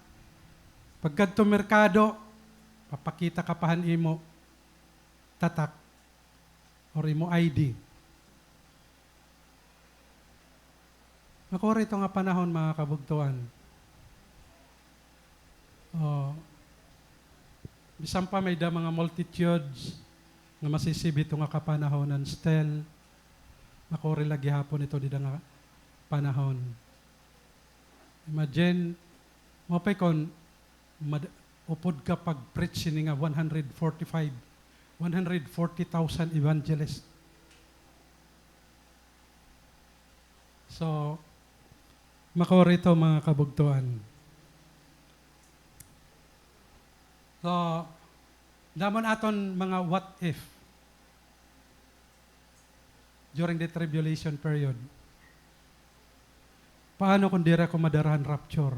Pagkadto merkado, papakita ka pa han imo tatak or imo I D. Makuri ito nga panahon, mga kabugtoan. Oh, bisan pa may-ada mga multitudes nga masisibi ito nga kapanahonan, still, makuri la gihapon ito dida nga panahon. Imagine, maupay kon mad-, upod ka pag-preach hini nga one hundred forty-five, one hundred forty thousand evangelist. So, makuri ito, mga kabugtoan. So, damo an aton mga what if during the tribulation period. Paano kung diri ako madara han rapture?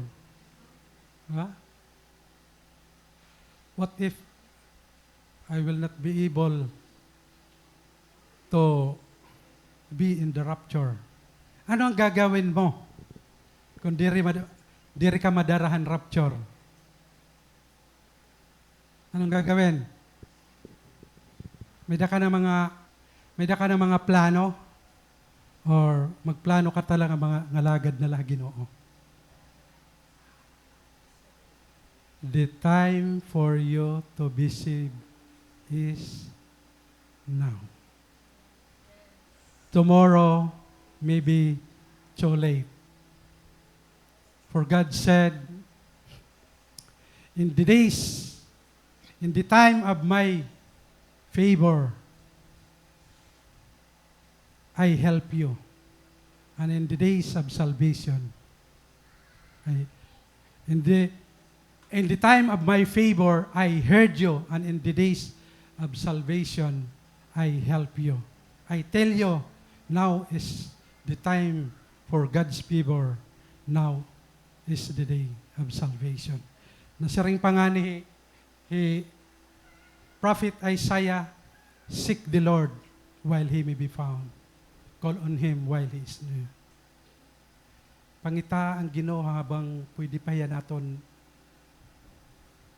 Ha? What if I will not be able to be in the rapture? Ano ang gagawin mo kung diri mad-, diri ka madara han rapture? Anong gagawin? May-ada ka na mga, may-ada ka na mga plano? Or magplano ka talaga mga ngalagad na la ha Ginoo? The time for you to be saved is now. Tomorrow may be too late. For God said, "In the days, in the time of my favor, I help you, and in the days of salvation, I, in the, in the time of my favor, I heard you, and in the days of salvation, I help you." I tell you, now is the time for God's favor. Now is the day of salvation. Nasiring pa ngani hi, hi Prophet Isaiah, "Seek the Lord while he may be found. Call on him while he is near." Pangita an Ginoo habang pwede pa hiya naton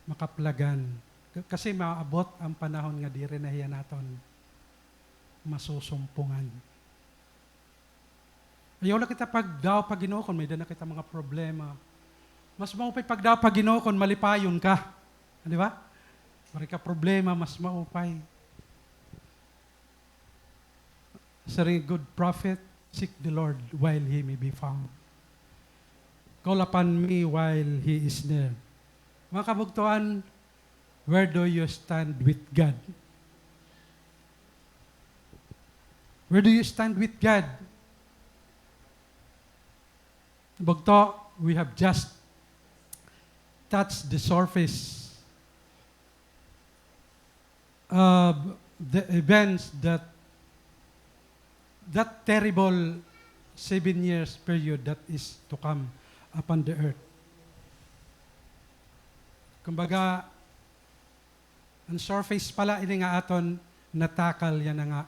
makaplagan. K-, kasi maabot an panahon nga diri na hiya naton masusumpungan. Ayaw la kita pagdaop ha Ginoo kon may-ada na kita mga problema. Mas maupay pagdaop ha Ginoo kon malipayon ka. Di ba? Waray ka problema, mas maupay. Siring good prophet, "Seek the Lord while he may be found. Call upon me while he is near." Mga kabugtoan, where do you stand with God? Where do you stand with God? Bugto, we have just touched the surface of the events that, that terrible seven years period that is to come upon the earth. Kumbaga, an surface pa la ini nga aton natakal yana nga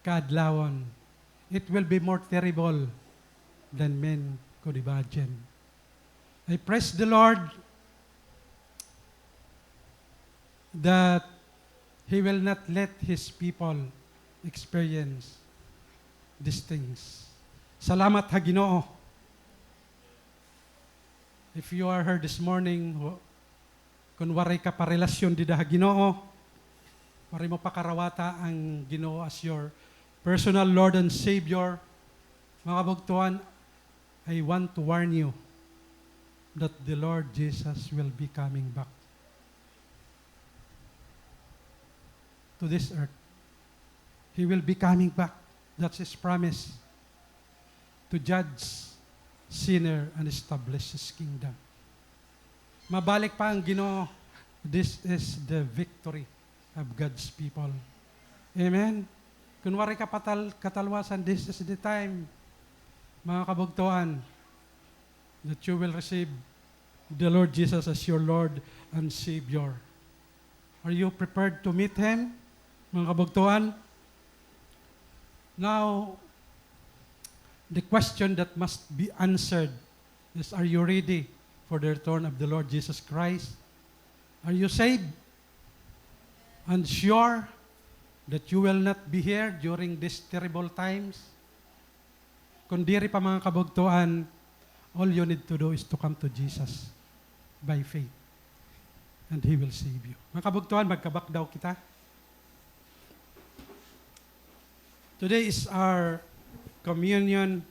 kaadlawon, it will be more terrible than men could imagine. I praise the Lord that He will not let His people experience these things. Salamat ha Ginoo. If you are here this morning, kun waray ka pa relasyon dida ha Ginoo, waray mo pa karawata an Ginoo as your personal Lord and Savior, mga kabugtoan, I want to warn you that the Lord Jesus will be coming back to this earth. He will be coming back. That's His promise to judge sinner and establish His kingdom. Mabalik pa an Ginoo. This is the victory of God's people. Amen. Kun waray ka pa tal-, katalwasan, this is the time, mga kabugtoan, that you will receive the Lord Jesus as your Lord and Savior. Are you prepared to meet Him, mga kabugtoan? Now, the question that must be answered is, are you ready for the return of the Lord Jesus Christ? Are you saved and sure that you will not be here during these terrible times? Kun diri pa, mga kabugtoan, all you need to do is to come to Jesus by faith, and He will save you. Mga kabugtoan, magkabakdaw kita. Today is our communion.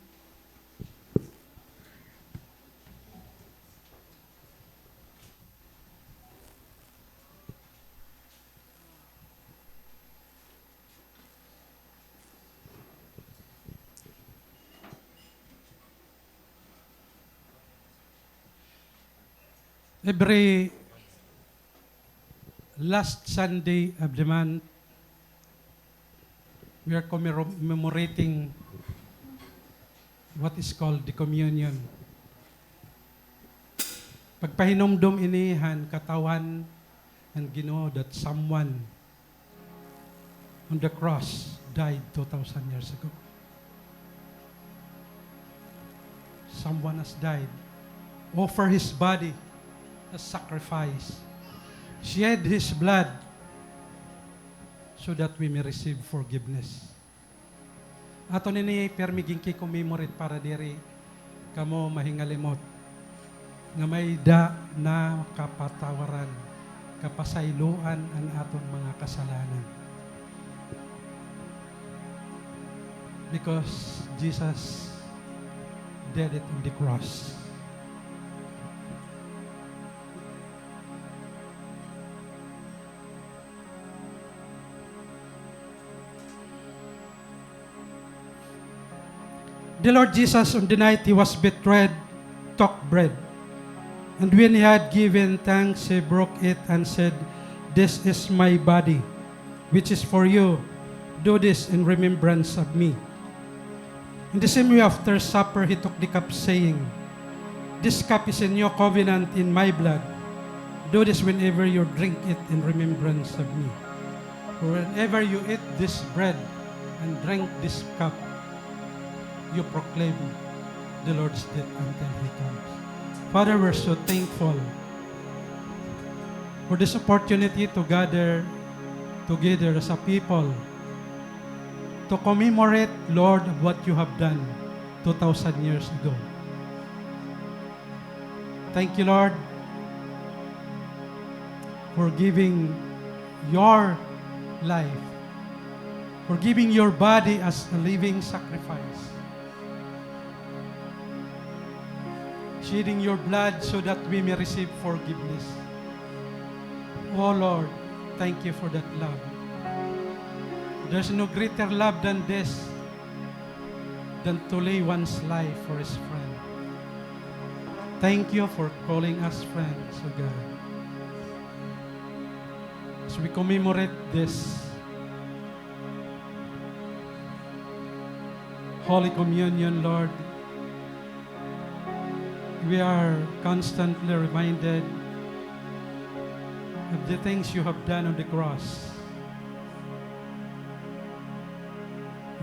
Every last Sunday of the month, we are commemor-, commemorating what is called the communion. Pagpahinumdom ini han katawan han Ginoo that someone on the cross died two thousand years ago. Someone has died, offer his body as sacrifice, shed his blood so that we may receive forgiveness. Aton ini pirmi ginki-commemorate para diri kamo mahingalimot nga may-ada na kapatawaran, kapasayloan an aton mga kasalanan. Because Jesus did it on the cross. The Lord Jesus, on the night He was betrayed, took bread. And when He had given thanks, He broke it and said, "This is my body, which is for you. Do this in remembrance of me." In the same way, after supper, He took the cup, saying, "This cup is a new covenant in my blood. Do this whenever you drink it in remembrance of me." For whenever you eat this bread and drink this cup, you proclaim the Lord's death until He comes. Father, we're so thankful for this opportunity to gather together as a people to commemorate, Lord, what you have done two thousand years ago. Thank you, Lord, for giving your life, for giving your body as a living sacrifice, shedding your blood so that we may receive forgiveness. Oh Lord, thank you for that love. There's no greater love than this, than to lay one's life for his friend. Thank you for calling us friends, O God. As we commemorate this Holy Communion, Lord, we are constantly reminded of the things you have done on the cross.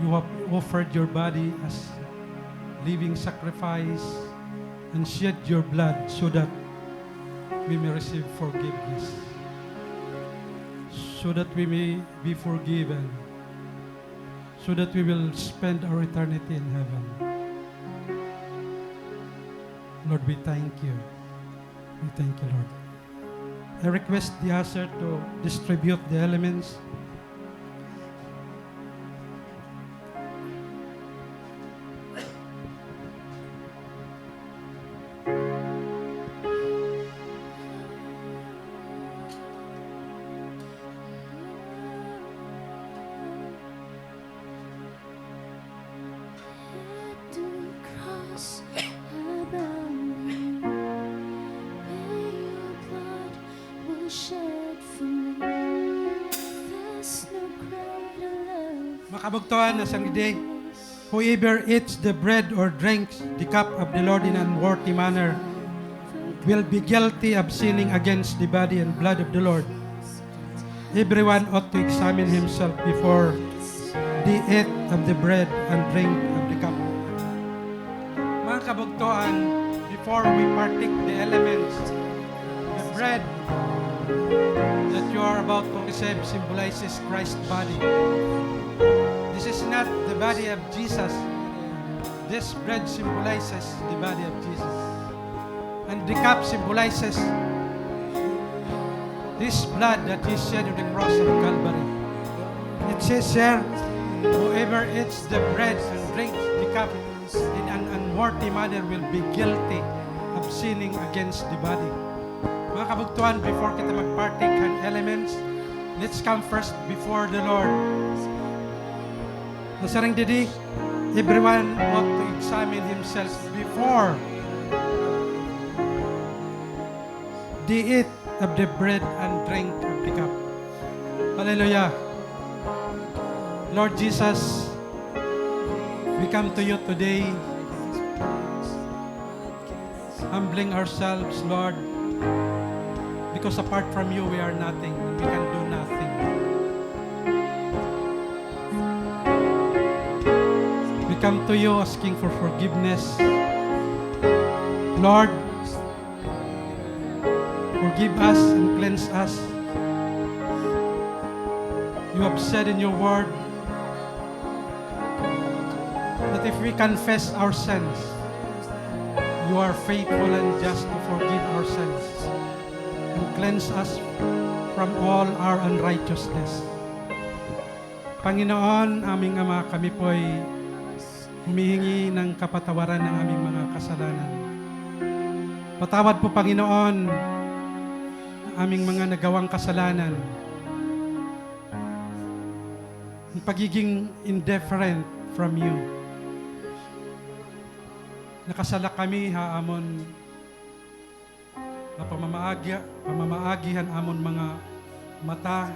You have offered your body as living sacrifice and shed your blood so that we may receive forgiveness, so that we may be forgiven, so that we will spend our eternity in heaven. Lord, we thank you. We thank you, Lord. I request the usher to distribute the elements. Mga kabugtoan, asya nga didi, whoever eats the bread or drinks the cup of the Lord in an unworthy manner will be guilty of sinning against the body and blood of the Lord. Everyone ought to examine himself before they eat of the bread and drink of the cup. Mga kabugtoan, before we partake the elements, the bread that you are about to receive symbolizes Christ's body. This is not the body of Jesus. This bread symbolizes the body of Jesus. And the cup symbolizes his blood that he shed on the cross of Calvary. It says here, whoever eats the bread and drinks the cup in an unworthy manner will be guilty of sinning against the body. Mga kabugtoan, before kita mag-partake han elements, let's come first before the Lord. Nasiring didi, everyone ought to examine himself before they eat of the bread and drink of the cup. Hallelujah. Lord Jesus, we come to you today, humbling ourselves, Lord, because apart from you, we are nothing. We can do nothing. We come to you asking for forgiveness. Lord, forgive us and cleanse us. You have said in your word that if we confess our sins, you are faithful and just to forgive our sins and cleanse us from all our unrighteousness. Panginoon, aming Ama, kami po'y humihingi ng kapatawaran ng aming mga kasalanan. Patawad po, Panginoon, ang aming mga nagawang kasalanan. Ang pagiging indifferent from you. Nakasala kami ha amon nga pamamaagi, pamamaagi han amon mga mata.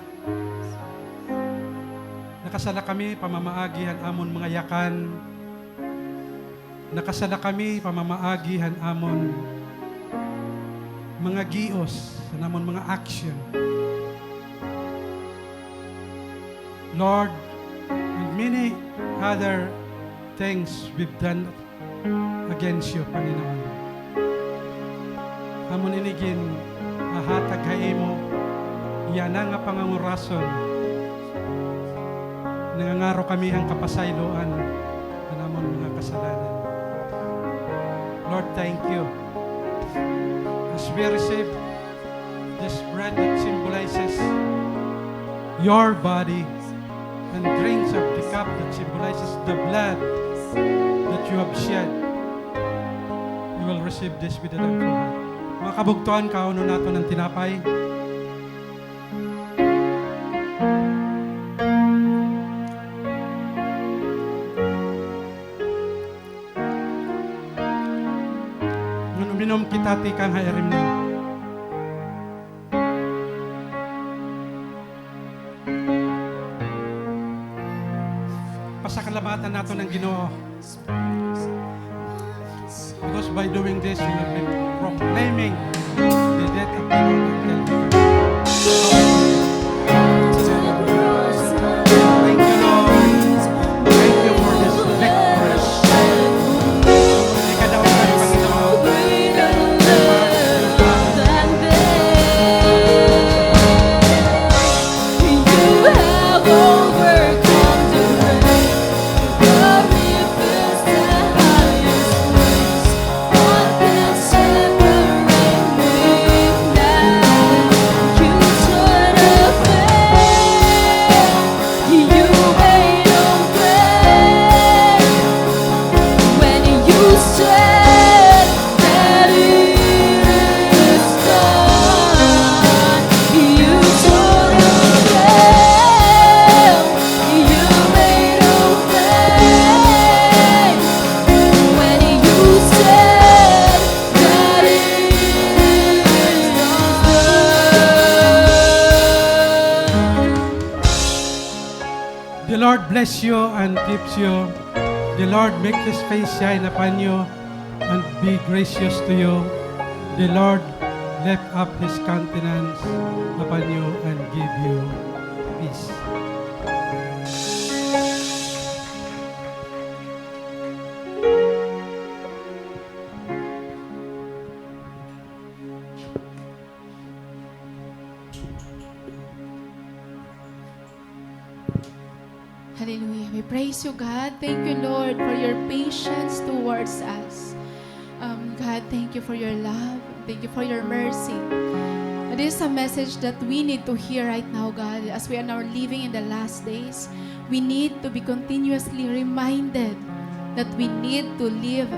Nakasala kami pamamaagi han amon mga yakan. Nakasala kami pamamaagi han amon mga gios, han amon mga action. Lord, and many other things we've done against you, Panginoon. Amon ini ginhahatag ha imo, yana nga pangangurason. Nangangaro kami han kapasayloan han amon mga kasalanan. Lord, thank you. As we receive this bread that symbolizes your body and drinks of the cup that symbolizes the blood that you have shed, we will receive this with a thankful heart. Mga kabugtoan, kaonon naton an tinapay. Ngan uminom kita tikang ha irimnan. Pasalamatan naton an Ginoo. Because by doing this, we will be proclaiming the death of the Lord until he comes. Thank you, Lord. Thank you for this victory. Ikadaog na Panginoon. The Lord bless you and keeps you. The Lord make His face shine upon you and be gracious to you. The Lord lift up His countenance upon you and give you peace. Hallelujah. We praise you, God. Thank you, Lord, for your patience towards us. Um, God, thank you for your love. Thank you for your mercy. This is a message that we need to hear right now, God, as we are now living in the last days. We need to be continuously reminded that we need to live